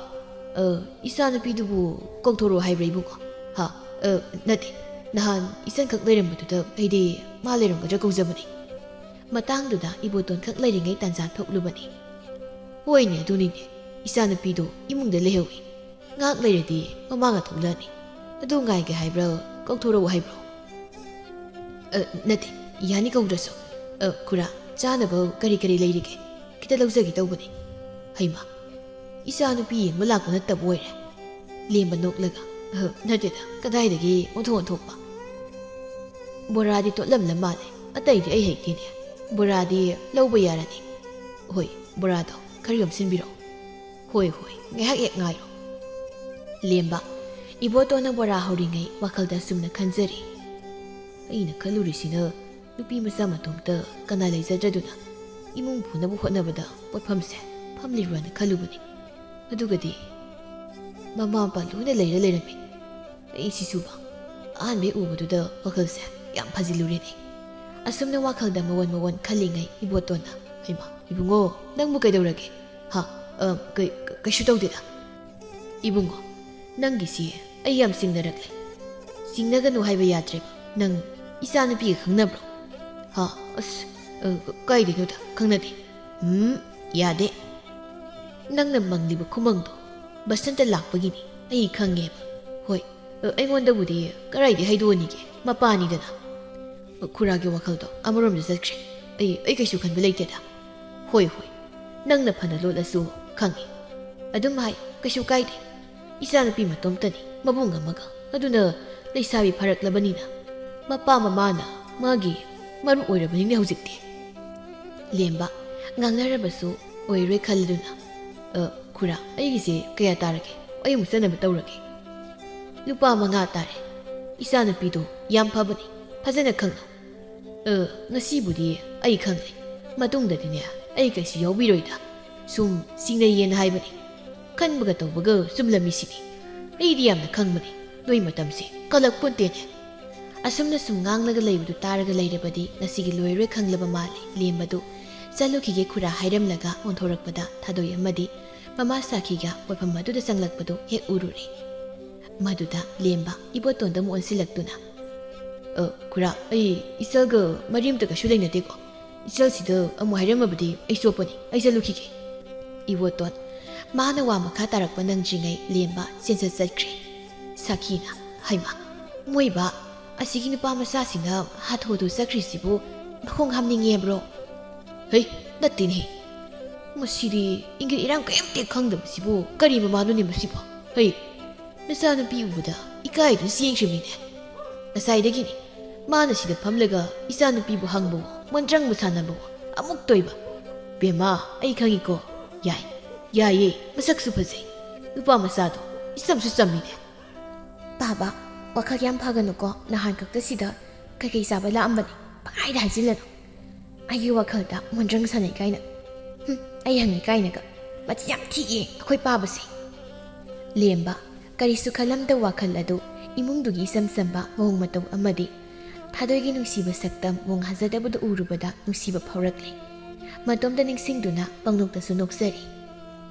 ꯑ, ꯏꯆꯥꯅꯨꯄꯤꯗꯨꯕꯨ ꯀꯧꯊꯣꯔꯛꯑꯣ ꯍꯥꯏꯕ꯭ꯔꯥ, ꯏꯕꯨꯡꯉꯣ?" "ꯍꯥ? "ꯑ, ꯅꯠꯇꯦ, ꯅꯍꯥꯟ ꯏꯆꯟꯈꯛ ꯂꯩꯔꯝꯕꯗꯨꯗ ꯑꯩꯗꯤ ꯃꯥ ꯂꯩꯔꯝꯒꯗ꯭ꯔꯥ ꯀꯧꯖꯕꯅꯤ꯫ ꯃꯇꯥꯡꯗꯨꯗ ꯏꯕꯣꯇꯣꯟꯈꯛ ꯂꯩꯔꯤꯉꯩ ꯇꯥꯟꯖꯥ ꯊꯣꯛꯂꯨꯕꯅꯤ꯫" "ꯍꯣꯏꯅꯦ, ꯑꯗꯨꯅꯤꯅꯦ, ꯏꯆꯥꯅꯨꯄꯤꯗꯣ ꯏꯃꯨꯡꯗ ꯂꯩꯍꯧꯏ꯫ ꯉꯥꯏꯍꯥꯛ ꯂꯩꯔꯗꯤ ꯃꯃꯥꯒ ꯊꯣꯛꯂꯛꯑꯅꯤ꯫ ꯑꯗꯨ ꯉꯥꯏꯒꯦ ꯍꯥꯏꯕ꯭ꯔꯥ, ꯀꯧꯊꯣꯔꯛꯎ ꯍꯥꯏꯕ꯭ꯔꯣ?" "ꯑ, ꯅꯠꯇꯦ, ꯌꯥꯅꯤ ꯀꯧꯗ꯭ꯔꯁꯨ꯫ ꯑ, ꯈꯨꯔꯥ, ꯆꯥꯅꯕ ꯀꯔꯤ ꯀꯔꯤ ꯂꯩꯔꯤꯒꯦ? ꯈꯤꯇ ꯂꯧꯖꯒꯦ ꯇꯧꯕꯅꯤ꯫" "ꯍꯩꯃꯥ, ꯏꯆꯥꯅꯨꯄꯤ ꯌꯦꯡꯕ ꯂꯥꯛꯄ ꯅꯠꯇꯕ ꯑꯣꯏꯔꯦ?" ꯂꯦꯝꯕ ꯅꯣꯛꯂꯒ, "ꯑ, ꯅꯠꯇꯦꯗ, ꯀꯗꯥꯏꯗꯒꯤ ꯑꯣꯟꯊꯣꯛ ꯑꯣꯟꯊꯣꯛꯄ꯫" "ꯕꯣꯔꯥꯗꯤ ꯇꯣꯠꯂꯝꯂ ꯃꯥꯜꯂꯦ, ꯑꯇꯩꯗꯤ ꯑꯩ ꯍꯩꯇꯦꯅꯦ꯫ ꯕꯣꯔꯥꯗꯤ ꯂꯧꯕ ꯌꯥꯔꯅꯤ꯫" "ꯍꯣꯏ, ꯕꯣꯔꯥꯗꯣ ꯈꯔ ꯌꯣꯝꯁꯤꯟꯕꯤꯔꯛꯑꯣ꯫" "ꯍꯣꯏ, ꯍꯣꯏ, ꯉꯥꯏꯍꯥꯛ ꯍꯦꯛ ꯉꯥꯏꯔꯣ꯫" ꯂꯦꯝꯕ, ꯏꯕꯣꯇꯣꯟꯅ ꯕꯣꯔꯥ ꯍꯧꯔꯤꯉꯩ ꯋꯥꯈꯜꯗ ꯑꯁꯨꯝꯅ ꯈꯟꯖꯔꯤ꯫ "ꯑꯩꯅ ꯈꯜꯂꯨꯔꯤꯁꯤꯅ ꯅꯨꯄꯤ ꯃꯆꯥ ꯃꯇꯣꯝꯇ ꯀꯅꯥ ꯂꯩꯖꯗ꯭ꯔꯗꯨꯅ ꯏꯃꯨꯡ ꯄꯨꯅꯕ ꯍꯣꯠꯅꯕꯗ ꯄꯣꯠꯐꯝꯁꯦ ꯐꯝꯂꯤꯕ꯭ꯔꯥꯅ ꯈꯜꯂꯨꯕꯅꯤ꯫ ꯑꯗꯨꯒꯗꯤ ꯃꯃꯥ ꯃꯄꯥ ꯂꯣꯏꯅ ꯂꯩꯔ ꯂꯩꯔꯝꯃꯤ꯫ ꯑꯩ ꯁꯤꯁꯨꯕ ꯑꯍꯥꯟꯕꯩ ꯎꯕꯗꯨꯗ ꯋꯥꯈꯜꯁꯦ ꯌꯥꯝ ꯐꯖꯤꯜꯂꯨꯔꯦꯅꯦ꯫" ꯑꯁꯨꯝꯅ ꯋꯥꯈꯜꯗ ꯃꯋꯟ ꯃꯋꯟ ꯈꯜꯂꯤꯉꯩ ꯏꯕꯣꯇꯣꯟꯅ, "ꯍꯩꯃꯥ, ꯏꯕꯨꯡꯉꯣ, ꯅꯪꯕꯨ ꯀꯩꯗꯧꯔꯒꯦ? ꯍꯥ? ꯑ, ꯀꯩ-, ꯀꯩꯁꯨ ꯇꯧꯗꯦꯗ꯫" "ꯏꯕꯨꯡꯉꯣ, ꯅꯪꯒꯤꯁꯤ ꯑꯩ ꯌꯥꯝ ꯆꯤꯡꯅꯔꯛꯂꯦ꯫" "ꯆꯤꯡꯅꯒꯅꯨ ꯍꯥꯏꯕ ꯌꯥꯗ꯭ꯔꯦꯕ꯫ ꯅꯪ ꯏꯆꯥꯅꯨꯄꯤꯒ ꯈꯪꯅꯕ꯭ꯔꯣ?" "ꯍꯥ? ꯑꯁ, ꯑ, ꯀꯥꯏꯗꯩꯅꯣꯗ, ꯈꯪꯅꯗꯦ꯫" "ꯎꯝ, ꯌꯥꯗꯦ꯫ ꯅꯪꯅ ꯃꯪꯂꯤꯕ ꯈꯨꯃꯪꯗꯣ ꯕꯁꯟꯇ ꯂꯥꯛꯄꯒꯤꯅꯤ, ꯑꯩ ꯈꯪꯉꯦꯕ꯫ ꯍꯣꯏ, ꯑ, ꯑꯩꯉꯣꯟꯗꯕꯨꯗꯤ ꯀꯔꯥꯏꯗꯩ ꯍꯥꯏꯗꯣꯛꯑꯅꯤꯒꯦ, ꯃꯄꯥꯅꯤꯗꯅ꯫" ꯈꯨꯔꯥꯒꯤ ꯋꯥꯈꯜꯗꯣ ꯑꯃꯔꯣꯝꯗ ꯆꯠꯈ꯭ꯔꯦ꯫ "ꯑꯩ, ꯑꯩ ꯀꯩꯁꯨ ꯈꯟꯕ ꯂꯩꯇꯦꯗ꯫" "ꯍꯣꯏ, ꯍꯣꯏ, ꯅꯪꯅ ꯐꯅ ꯂꯣꯠꯂꯁꯨ ꯈꯪꯉꯤ꯫ ꯑꯗꯨꯝ ꯍꯥꯏ, ꯀꯩꯁꯨ ꯀꯥꯏꯗꯦ꯫ ꯏꯆꯥꯅꯨꯄꯤ ꯃꯇꯣꯝꯇꯅꯤ, ꯃꯕꯨꯡ ꯑꯃꯒ꯫ ꯑꯗꯨꯅ ꯂꯩꯁꯥꯕꯤ ꯐꯥꯔꯛꯂꯕꯅꯤꯅ ꯃꯄꯥ ꯃꯃꯥꯅ ꯃꯥꯒꯤ ꯃꯔꯨꯞ ꯑꯣꯏꯔꯕꯅꯤꯅꯦ ꯍꯧꯖꯤꯛꯇꯤ꯫" ꯂꯦꯝꯕ, ꯉꯥꯡꯅꯔꯕꯁꯨ ꯑꯣꯏꯔꯣꯏ ꯈꯜꯂꯗꯨꯅ, "ꯑ, ꯈꯨꯔꯥ, ꯑꯩꯒꯤꯁꯦ ꯀꯌꯥ ꯇꯥꯔꯒꯦ? ꯑꯩ ꯑꯃꯨꯛ ꯆꯠꯅꯕ ꯇꯧꯔꯒꯦ꯫" "ꯂꯨꯄꯥ ꯃꯉꯥ ꯇꯥꯔꯦ꯫ ꯏꯆꯥꯅꯨꯄꯤꯗꯣ ꯌꯥꯝ ꯐꯕꯅꯤ, ꯐꯖꯅ ꯈꯪꯅꯧ꯫" "ꯑ, ꯉꯁꯤꯕꯨꯗꯤ ꯑꯩ ꯈꯪꯂꯦ꯫ ꯃꯇꯨꯡꯗꯗꯤꯅꯦ, ꯑꯩ ꯀꯩꯁꯨ ꯌꯥꯎꯕꯤꯔꯣꯏꯗ꯫ ꯁꯨꯝ ꯆꯤꯡꯅꯩꯌꯦꯅ ꯍꯥꯏꯕꯅꯤ꯫ ꯈꯟꯕꯒ ꯇꯧꯕꯒ ꯆꯨꯝꯂꯝꯃꯤꯁꯤꯗꯤ꯫ ꯑꯩꯗꯤ ꯌꯥꯝꯅ ꯈꯪꯕꯅꯤ꯫ ꯅꯣꯏ ꯃꯇꯝꯁꯦ ꯀꯜꯂꯛꯄꯣꯟꯇꯦꯅꯦ꯫" ꯑꯁꯨꯝꯅ ꯁꯨꯝ ꯉꯥꯡꯂꯒ ꯂꯩꯕꯗꯨ ꯇꯥꯔꯒ ꯂꯩꯔꯕꯗꯤ ꯉꯁꯤꯒꯤ ꯂꯣꯏꯔꯣꯏ ꯈꯪꯂꯕ ꯃꯥꯜꯂꯦ꯫ ꯂꯦꯝꯕꯗꯨ "ꯆꯠꯂꯨꯈꯤꯒꯦ ꯈꯨꯔꯥ" ꯍꯥꯏꯔꯝꯂꯒ ꯑꯣꯟꯊꯣꯔꯛꯄꯗ ꯊꯥꯗꯣꯏ ꯑꯃꯗꯤ ꯃꯃꯥ ꯁꯥꯈꯤꯒ ꯄꯣꯠꯐꯝ ꯑꯗꯨꯗ ꯆꯪꯂꯛꯄꯗꯨ ꯍꯦꯛ ꯎꯔꯨꯔꯦ꯫ ꯃꯗꯨꯗ ꯂꯦꯝꯕ ꯏꯕꯣꯇꯣꯟꯗ ꯑꯃꯨꯛ ꯑꯣꯟꯁꯤꯜꯂꯛꯇꯨꯅ, "ꯑ, ꯈꯨꯔꯥ, ꯑꯩ ꯏꯆꯜꯒ ꯃꯔꯤ ꯑꯃꯇ ꯀꯩꯁꯨ ꯂꯩꯅꯗꯦꯀꯣ꯫ ꯏꯆꯜꯁꯤꯗ ꯑꯃꯨꯛ ꯍꯥꯏꯔꯝꯃꯕꯗꯤ ꯑꯩ ꯆꯣꯞꯄꯅꯤ꯫ ꯑꯩ ꯆꯠꯂꯨꯈꯤꯒꯦ꯫" ꯏꯕꯣꯇꯣꯟ, ꯃꯥꯅ ꯋꯥ ꯃꯈꯥ ꯇꯥꯔꯛꯄ ꯅꯪꯗ꯭ꯔꯤꯉꯩ ꯂꯦꯝꯕ ꯆꯦꯟꯖꯠ ꯆꯠꯈ꯭ꯔꯦ꯫ ꯁꯥꯈꯤꯅ, "ꯍꯩꯃꯥ, ꯃꯣꯏꯕ, ꯑꯁꯤꯒꯤ ꯅꯨꯄꯥ ꯃꯆꯥꯁꯤꯅ ꯍꯥꯊꯨ ꯍꯥꯊꯨ ꯆꯠꯈ꯭ꯔꯤꯁꯤꯕꯨ ꯃꯈꯣꯡ ꯍꯥꯝꯅꯤꯡꯉꯦ ꯍꯥꯏꯕ꯭ꯔꯣ? ꯍꯩ, ꯅꯠꯇꯦꯅꯦꯍꯦ꯫ ꯃꯁꯤꯗꯤ ꯏꯪꯒꯤꯠ ꯏꯔꯥꯡ ꯀꯔꯤꯝꯇ ꯈꯪꯗꯕꯁꯤꯕꯨ ꯀꯔꯤ ꯃꯃꯥꯅꯣꯅꯦ ꯃꯁꯤꯕꯣ? ꯍꯩ, ꯅꯆꯥꯅꯨꯄꯤ ꯎꯕꯗ ꯏꯀꯥꯏꯗꯨꯅ ꯆꯦꯟꯈ꯭ꯔꯤꯕꯅꯤꯅꯦ꯫ ꯉꯁꯥꯏꯗꯒꯤꯅꯤ ꯃꯥꯅ ꯁꯤꯗ ꯐꯝꯂꯒ ꯏꯆꯥꯅꯨꯄꯤꯕꯨ ꯍꯪꯕꯋꯣ, ꯃꯣꯟꯗ꯭ꯔꯪꯕꯨ ꯁꯥꯟꯅꯕꯋꯣ ꯑꯃꯨꯛ ꯇꯣꯏꯕ꯫ ꯕꯦꯝꯃ, ꯑꯩ ꯈꯪꯉꯤꯀꯣ꯫ ꯌꯥꯏ, ꯌꯥꯏꯌꯦ, ꯃꯁꯛꯁꯨ ꯐꯖꯩ꯫ ꯅꯨꯄꯥ ꯃꯆꯥꯗꯣ ꯏꯆꯝꯁꯨ ꯆꯝꯃꯤꯅꯦ꯫" "ꯄꯥꯕ, ꯋꯥꯈꯜ ꯌꯥꯝ ꯐꯒꯅꯨꯀꯣ꯫ ꯅꯍꯥꯟ ꯈꯛꯇ ꯁꯤꯗ ꯀꯩꯀꯩ ꯆꯥꯕ ꯂꯥꯛꯑꯝꯕꯅꯤ꯫ ꯄꯪꯍꯥꯏꯗ ꯍꯥꯏꯖꯤꯜꯂꯅꯨ꯫ ꯑꯩꯒꯤ ꯋꯥꯈꯜꯗ ꯃꯣꯟꯗ꯭ꯔꯪ ꯁꯥꯟꯅꯩ ꯀꯥꯏꯅ꯫ ꯍꯨꯝ, ꯑꯩ ꯍꯪꯉꯤ ꯀꯥꯏꯅꯒ꯫ ꯃꯆꯤꯟ ꯌꯥꯝ ꯊꯤꯌꯦ ꯑꯩꯈꯣꯏ ꯄꯥꯕꯁꯦ꯫" ꯂꯦꯝꯕ, ꯀꯔꯤꯁꯨ ꯈꯜꯂꯝꯗ ꯋꯥꯈꯜ ꯑꯗꯨ ꯏꯃꯨꯡꯗꯨꯒꯤ ꯏꯆꯝ ꯆꯝꯕ ꯃꯑꯣꯡ ꯃꯇꯧ ꯑꯃꯗꯤ ꯊꯥꯗꯣꯏꯒꯤ ꯅꯨꯡꯁꯤꯕ ꯁꯛꯇꯝ ꯃꯑꯣꯡ ꯍꯥꯖꯗꯕꯗꯨ ꯎꯔꯨꯕꯗ ꯅꯨꯡꯁꯤꯕ ꯐꯥꯎꯔꯛꯂꯦ꯫ ꯃꯇꯣꯝꯇ ꯅꯤꯡꯁꯤꯡꯗꯨꯅ ꯄꯪꯅꯣꯛꯇꯁꯨ ꯅꯣꯛꯆꯔꯤ꯫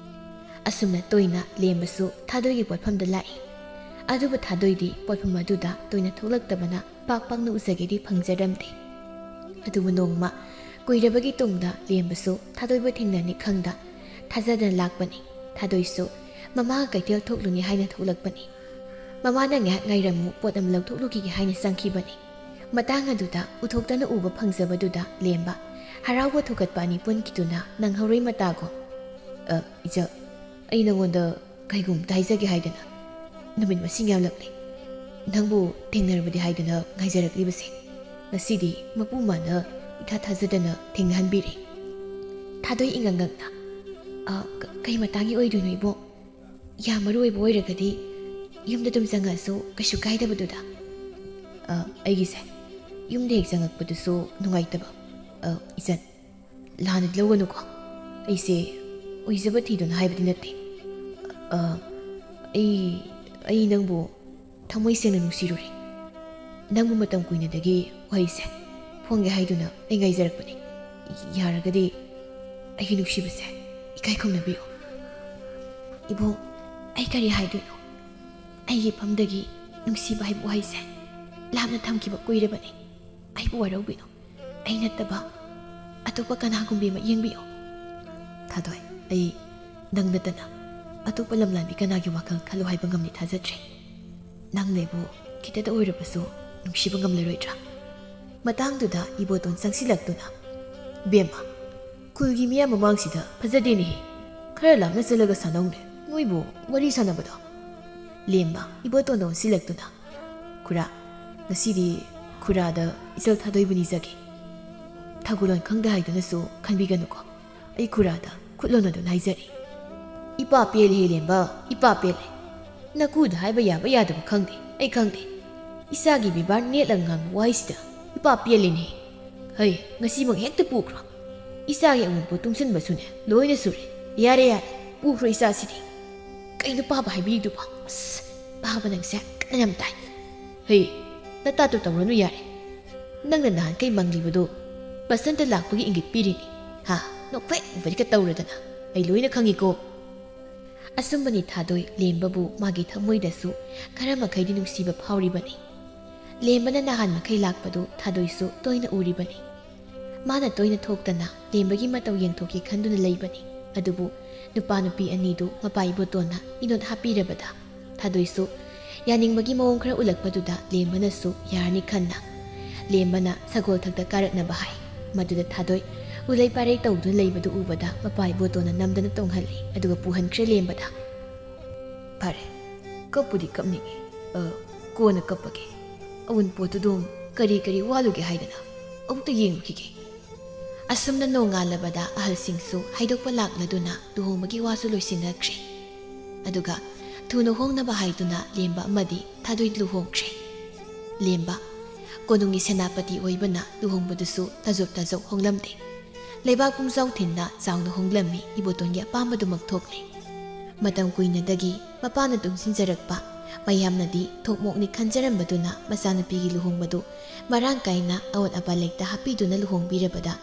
ꯑꯁꯨꯝꯅ ꯇꯣꯏꯅ ꯂꯦꯝꯕꯁꯨ ꯊꯥꯗꯣꯏꯒꯤ ꯄꯣꯠꯐꯝꯗ ꯂꯥꯛꯏ꯫ ꯑꯗꯨꯕꯨ ꯊꯥꯗꯣꯏꯗꯤ ꯄꯣꯠꯐꯝ ꯑꯗꯨꯗ ꯇꯣꯏꯅ ꯊꯣꯛꯂꯛꯇꯕꯅ ꯄꯥꯛ ꯄꯥꯛꯅ ꯎꯖꯒꯦꯗꯤ ꯐꯪꯖꯔꯝꯗꯦ꯫ ꯑꯗꯨꯕꯨ ꯅꯣꯡꯃ ꯀꯨꯏꯔꯕꯒꯤ ꯇꯨꯡꯗ ꯂꯦꯝꯕꯁꯨ ꯊꯥꯗꯣꯏꯕꯨ ꯊꯦꯡꯅꯅꯤ ꯈꯪꯗ ꯊꯥꯖꯗꯅ ꯂꯥꯛꯄꯅꯤ꯫ ꯊꯥꯗꯣꯏꯁꯨ ꯃꯃꯥꯒ ꯀꯩꯊꯦꯜ ꯊꯣꯛꯂꯨꯅꯤ ꯍꯥꯏꯅ ꯊꯣꯛꯂꯛꯄꯅꯤ꯫ ꯃꯃꯥꯅ ꯉꯥꯏꯍꯥꯛ ꯉꯥꯏꯔꯝꯃꯨ, ꯄꯣꯠ ꯑꯃ ꯂꯧꯊꯣꯛꯂꯨꯈꯤꯒꯦ ꯍꯥꯏꯅ ꯆꯪꯈꯤꯕꯅꯤ꯫ ꯃꯇꯥꯡ ꯑꯗꯨꯗ ꯎꯊꯣꯛꯇꯅ ꯎꯕ ꯐꯪꯖꯕꯗꯨꯗ ꯂꯦꯝꯕ ꯍꯔꯥꯎꯕ ꯊꯨꯀꯠꯄ ꯑꯅꯤ ꯄꯨꯟꯈꯤꯗꯨꯅ ꯅꯪꯍꯧꯔꯣꯏ ꯃꯇꯥꯒꯨꯝ꯫ "ꯑ, ꯏꯆꯜ, ꯑꯩ ꯅꯉꯣꯟꯗ ꯀꯩꯒꯨꯝꯇ ꯍꯥꯏꯖꯒꯦ ꯍꯥꯏꯗꯅ ꯅꯨꯃꯤꯠ ꯃꯁꯤꯡ ꯌꯥꯝꯂꯛꯂꯦ꯫ ꯅꯪꯕꯨ ꯊꯦꯡꯅꯔꯕꯗꯤ ꯍꯥꯏꯗꯅ ꯉꯥꯏꯖꯔꯛꯂꯤꯕꯁꯦ꯫ ꯉꯁꯤꯗꯤ ꯃꯄꯨ ꯃꯥꯅ ꯏꯊꯥ ꯊꯥꯖꯗꯅ ꯊꯦꯡꯅꯍꯟꯕꯤꯔꯦ꯫" ꯊꯥꯗꯣꯏ ꯏꯉꯛ ꯉꯛꯅ, "ꯑ, ꯀ-, ꯀꯩ ꯃꯇꯥꯡꯒꯤ ꯑꯣꯏꯗꯣꯏꯅꯣ ꯏꯕꯣꯛ? ꯌꯥꯝ ꯃꯔꯨ ꯑꯣꯏꯕ ꯑꯣꯏꯔꯒꯗꯤ ꯌꯨꯝꯗ ꯑꯗꯨꯝ ꯆꯪꯉꯛꯑꯁꯨ ꯀꯩꯁꯨ ꯀꯥꯏꯗꯕꯗꯨꯗ꯫" "ꯑ, ꯑꯩꯒꯤꯁꯦ ꯌꯨꯝꯗ ꯍꯦꯛ ꯆꯪꯉꯛꯄꯗꯨꯁꯨ ꯅꯨꯡꯉꯥꯏꯇꯕ꯫ ꯑ, ꯏꯆꯟ, ꯂꯥꯟꯅꯗꯤ ꯂꯧꯒꯅꯨꯀꯣ꯫ ꯑꯩꯁꯦ ꯑꯣꯏꯖꯕ ꯊꯤꯗꯨꯅ ꯍꯥꯏꯕꯗꯤ ꯅꯠꯇꯦ꯫ ꯑ, ꯑꯩ, ꯑꯩ ꯅꯪꯕꯨ ꯊꯃꯣꯏ ꯁꯦꯡꯅ ꯅꯨꯡꯁꯤꯔꯨꯔꯦ꯫ ꯅꯪꯕꯨ ꯃꯇꯝ ꯀꯨꯏꯅꯗꯒꯤ ꯋꯥꯍꯩꯁꯦ ꯐꯣꯡꯒꯦ ꯍꯥꯏꯗꯨꯅ ꯑꯩ ꯉꯥꯏꯖꯔꯛꯄꯅꯤ꯫ ꯌꯥꯔꯒꯗꯤ ꯑꯩꯒꯤ ꯅꯨꯡꯁꯤꯕꯁꯦ ꯏꯀꯥꯏ ꯈꯨꯝꯅꯕꯤꯌꯨ꯫" "ꯏꯕꯣꯛ, ꯑꯩ ꯀꯔꯤ ꯍꯥꯏꯗꯣꯏꯅꯣ? ꯑꯩꯒꯤ ꯐꯝꯗꯒꯤ ꯅꯨꯡꯁꯤꯕ ꯍꯥꯏꯕ ꯋꯥꯍꯩꯁꯦ ꯂꯥꯞꯅ ꯊꯝꯈꯤꯕ ꯀꯨꯏꯔꯕꯅꯤ꯫ ꯑꯩꯕꯨ ꯋꯥꯔꯧꯕꯤꯅꯨ꯫ ꯑꯩ ꯅꯠꯇꯕ ꯑꯇꯣꯞꯄ ꯀꯅꯥꯒꯨꯝꯕꯤ ꯑꯃ ꯌꯦꯡꯕꯤꯌꯨ꯫ ꯊꯥꯗꯣꯏ, ꯑꯩ ꯅꯪ ꯅꯠꯇꯅ ꯑꯇꯣꯞꯄ ꯂꯝꯂꯥꯟꯕꯤ ꯀꯅꯥꯒꯤ ꯋꯥꯈꯜ ꯈꯜꯂꯨ ꯍꯥꯏꯕ ꯉꯝꯂꯤ ꯊꯥꯖꯗ꯭ꯔꯦ꯫ ꯅꯪꯅ ꯑꯩꯕꯨ ꯈꯤꯇꯗ ꯑꯣꯏꯔꯕꯁꯨ ꯅꯨꯡꯁꯤꯕ ꯉꯝꯂꯔꯣꯏꯗ꯭ꯔꯥ? ꯃꯇꯥꯡꯗꯨꯗ ꯏꯕꯣꯇꯣꯟ ꯆꯪꯁꯤꯜꯂꯛꯇꯨꯅ, "ꯕꯦꯝꯃ, ꯈꯨꯜꯒꯤ ꯃꯤꯌꯥꯝ ꯃꯃꯥꯡꯁꯤꯗ ꯐꯖꯗꯦꯅꯦꯍꯦ꯫ ꯈꯔ ꯂꯥꯞꯅ ꯆꯠꯂꯒ ꯁꯥꯟꯅꯧꯅꯦ, ꯅꯣꯏꯕꯨ ꯋꯥꯔꯤ ꯁꯥꯟꯅꯕꯗꯣ꯫" ꯂꯦꯝꯕ ꯏꯕꯣꯇꯣꯟꯗ ꯑꯣꯟꯁꯤꯜꯂꯛꯇꯨꯅ, "ꯈꯨꯔꯥ, ꯉꯁꯤꯗꯤ ꯈꯨꯔꯥꯗ ꯏꯆꯜ ꯊꯥꯗꯣꯏꯕꯨ ꯅꯤꯖꯒꯦ꯫ ꯊꯧꯒꯜꯂꯣꯟ ꯈꯪꯗꯦ ꯍꯥꯏꯗꯨꯅꯁꯨ ꯈꯟꯕꯤꯒꯅꯨꯀꯣ꯫ ꯑꯩ ꯈꯨꯔꯥꯗ ꯈꯨꯠ ꯂꯣꯟꯅꯗꯨꯅ ꯍꯥꯏꯖꯔꯤ꯫" "ꯏꯄꯥ ꯄꯦꯜꯂꯦꯍꯦ ꯂꯦꯝꯕ, ꯏꯄꯥ ꯄꯦꯜꯂꯦ꯫ ꯅꯀꯨꯗ ꯍꯥꯏꯕ ꯌꯥꯕ ꯌꯥꯗꯕ ꯈꯪꯗꯦ, ꯑꯩ ꯈꯪꯗꯦ꯫ ꯏꯆꯥꯒꯤ ꯕꯦꯕꯥꯔ ꯅꯦꯠꯂꯒ ꯉꯥꯡꯕ ꯋꯥꯍꯩꯁꯤꯗ ꯏꯄꯥ ꯄꯦꯜꯂꯦꯅꯦ꯫ ꯍꯩ, ꯉꯁꯤꯃꯛ ꯍꯦꯛꯇ ꯄꯨꯈ꯭ꯔꯣ꯫ ꯏꯆꯥꯒꯤ ꯑꯋꯨꯟꯄꯣꯠ ꯇꯨꯡꯁꯤꯟꯕꯁꯨꯅꯦ ꯂꯣꯏꯅ ꯁꯨꯔꯦ꯫ ꯌꯥꯔꯦ, ꯌꯥꯔꯦ, ꯄꯨꯈ꯭ꯔꯣ ꯏꯆꯥꯁꯤꯗꯤ꯫" "ꯀꯩꯅꯣ ꯄꯥꯕ ꯍꯥꯏꯕꯤꯔꯤꯗꯨꯕꯣ? ꯑꯁ, ꯄꯥꯕ ꯅꯪꯁꯦ ꯀꯟꯅ ꯌꯥꯝ ꯇꯥꯏ꯫ ꯍꯩ, ꯅꯇꯥꯇꯣ ꯇꯧꯔꯅꯨ ꯌꯥꯔꯦ꯫ ꯅꯪꯅ ꯅꯍꯥꯟꯈꯩ ꯃꯪꯂꯤꯕꯗꯣ ꯕꯁꯟꯇ ꯂꯥꯛꯄꯒꯤ ꯏꯪꯒꯤꯠ ꯄꯤꯔꯤꯅꯤ꯫ ꯍꯥ, ꯅꯣꯛꯐꯦꯠ ꯅꯣꯛꯐꯦꯠꯀ ꯇꯧꯔꯗꯅ꯫ ꯑꯩ ꯂꯣꯏꯅ ꯈꯪꯉꯤꯀꯣ꯫" ꯑꯆꯨꯝꯕꯅꯤ ꯊꯥꯗꯣꯏ, ꯂꯦꯝꯕꯕꯨ ꯃꯥꯒꯤ ꯊꯃꯣꯏꯗꯁꯨ ꯈꯔ ꯃꯈꯩꯗꯤ ꯅꯨꯡꯁꯤꯕ ꯐꯥꯎꯔꯤꯕꯅꯤ꯫ ꯂꯦꯝꯕꯅ ꯅꯍꯥꯟ ꯃꯈꯩ ꯂꯥꯛꯄꯗꯨ ꯊꯥꯗꯣꯏꯁꯨ ꯇꯣꯏꯅ ꯎꯔꯤꯕꯅꯤ꯫ ꯃꯥꯅ ꯇꯣꯏꯅ ꯊꯣꯛꯇꯅ ꯂꯦꯝꯕꯒꯤ ꯃꯇꯧ ꯌꯦꯡꯊꯣꯛꯀꯦ ꯈꯟꯗꯨꯅ ꯂꯩꯕꯅꯤ꯫ ꯑꯗꯨꯕꯨ ꯅꯨꯄꯥ ꯅꯨꯄꯤ ꯑꯅꯤꯗꯨ ꯃꯄꯥ ꯏꯕꯣꯇꯣꯟꯅ ꯏꯅꯣꯠ ꯍꯥꯞꯄꯤꯔꯕꯗ ꯊꯥꯗꯣꯏꯁꯨ ꯌꯥꯅꯤꯡꯕꯒꯤ ꯃꯑꯣꯡ ꯈꯔ ꯎꯠꯂꯛꯄꯗꯨꯗ ꯂꯦꯝꯕꯅꯁꯨ ꯌꯥꯔꯅꯤ ꯈꯟꯅ ꯂꯦꯝꯕꯅ ꯁꯒꯣꯜ ꯊꯛꯇ ꯀꯥꯔꯛꯅꯕ ꯍꯥꯏ꯫ ꯃꯗꯨꯗ ꯊꯥꯗꯣꯏ ꯎꯂꯩ ꯄꯥꯔꯩ ꯇꯧꯗꯨꯅ ꯂꯩꯕꯗꯨ ꯎꯕꯗ ꯃꯄꯥ ꯏꯕꯣꯇꯣꯟꯅ ꯅꯝꯗꯅ ꯇꯣꯡꯍꯜꯂꯤ, ꯑꯗꯨꯒ ꯄꯨꯍꯟꯈ꯭ꯔꯦ ꯂꯦꯝꯕꯗ꯫ "ꯐꯔꯦ, ꯀꯞꯄꯨꯗꯤ ꯀꯞꯅꯤꯡꯉꯤ꯫ ꯑ, ꯀꯣꯟꯅ ꯀꯞꯄꯒꯦ꯫ ꯑꯋꯨꯟꯄꯣꯠꯇꯨꯗꯨꯝ ꯀꯔꯤ ꯀꯔꯤ ꯋꯥꯠꯂꯨꯒꯦ ꯍꯥꯏꯗꯅ ꯑꯃꯨꯛꯇ ꯌꯦꯡꯂꯨꯈꯤꯒꯦ꯫" ꯑꯁꯨꯝꯅ ꯅꯣꯡꯉꯥꯜꯂꯕꯗ ꯑꯍꯜꯁꯤꯡꯁꯨ ꯍꯥꯏꯗꯣꯛꯄ ꯂꯥꯛꯂꯗꯨꯅ ꯂꯨꯍꯣꯡꯕꯒꯤ ꯋꯥꯁꯨ ꯂꯣꯏꯁꯤꯟꯅꯈ꯭ꯔꯦ꯫ ꯑꯗꯨꯒ ꯊꯨꯅ ꯍꯣꯡꯅꯕ ꯍꯥꯏꯗꯨꯅ ꯂꯦꯝꯕ ꯑꯃꯗꯤ ꯊꯥꯗꯣꯏ ꯂꯨꯍꯣꯡꯈ꯭ꯔꯦ꯫ ꯂꯦꯝꯕ ꯀꯣꯅꯨꯡꯒꯤ ꯁꯦꯅꯥꯄꯇꯤ ꯑꯣꯏꯕꯅ ꯂꯨꯍꯣꯡꯕꯗꯨꯁꯨ ꯇꯥꯖꯣꯞ ꯇꯥꯖꯣꯞ ꯍꯣꯡꯂꯝꯗꯦ꯫ ꯂꯩꯕꯥꯛ ꯄꯨꯡꯖꯥꯎ ꯊꯤꯟꯅ ꯆꯥꯎꯅ ꯍꯣꯡꯂꯝꯃꯤ꯫ ꯏꯕꯣꯇꯣꯟꯒꯤ ꯑꯄꯥꯝꯕꯗꯨꯃꯛ ꯊꯣꯛꯂꯦ꯫ ꯃꯇꯝ ꯀꯨꯏꯅꯗꯒꯤ ꯃꯄꯥꯅ ꯇꯨꯡꯁꯤꯟꯖꯔꯛꯄ, ꯃꯌꯥꯝꯅꯗꯤ ꯊꯣꯛꯃꯣꯛꯅꯤ ꯈꯟꯖꯔꯝꯕꯗꯨꯅ ꯃꯆꯥꯅꯨꯄꯤꯒꯤ ꯂꯨꯍꯣꯡꯕꯗꯨ ꯃꯔꯥꯡ ꯀꯥꯏꯅ ꯑꯋꯥꯠ ꯑꯄꯥ ꯂꯩꯇ ꯍꯥꯞꯄꯤꯗꯨꯅ ꯂꯨꯍꯣꯡꯕꯤꯔꯕꯗ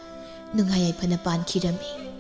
ꯅꯨꯡꯉꯥꯏ ꯌꯥꯏꯐꯅ ꯄꯥꯟꯈꯤꯔꯝꯃꯤ꯫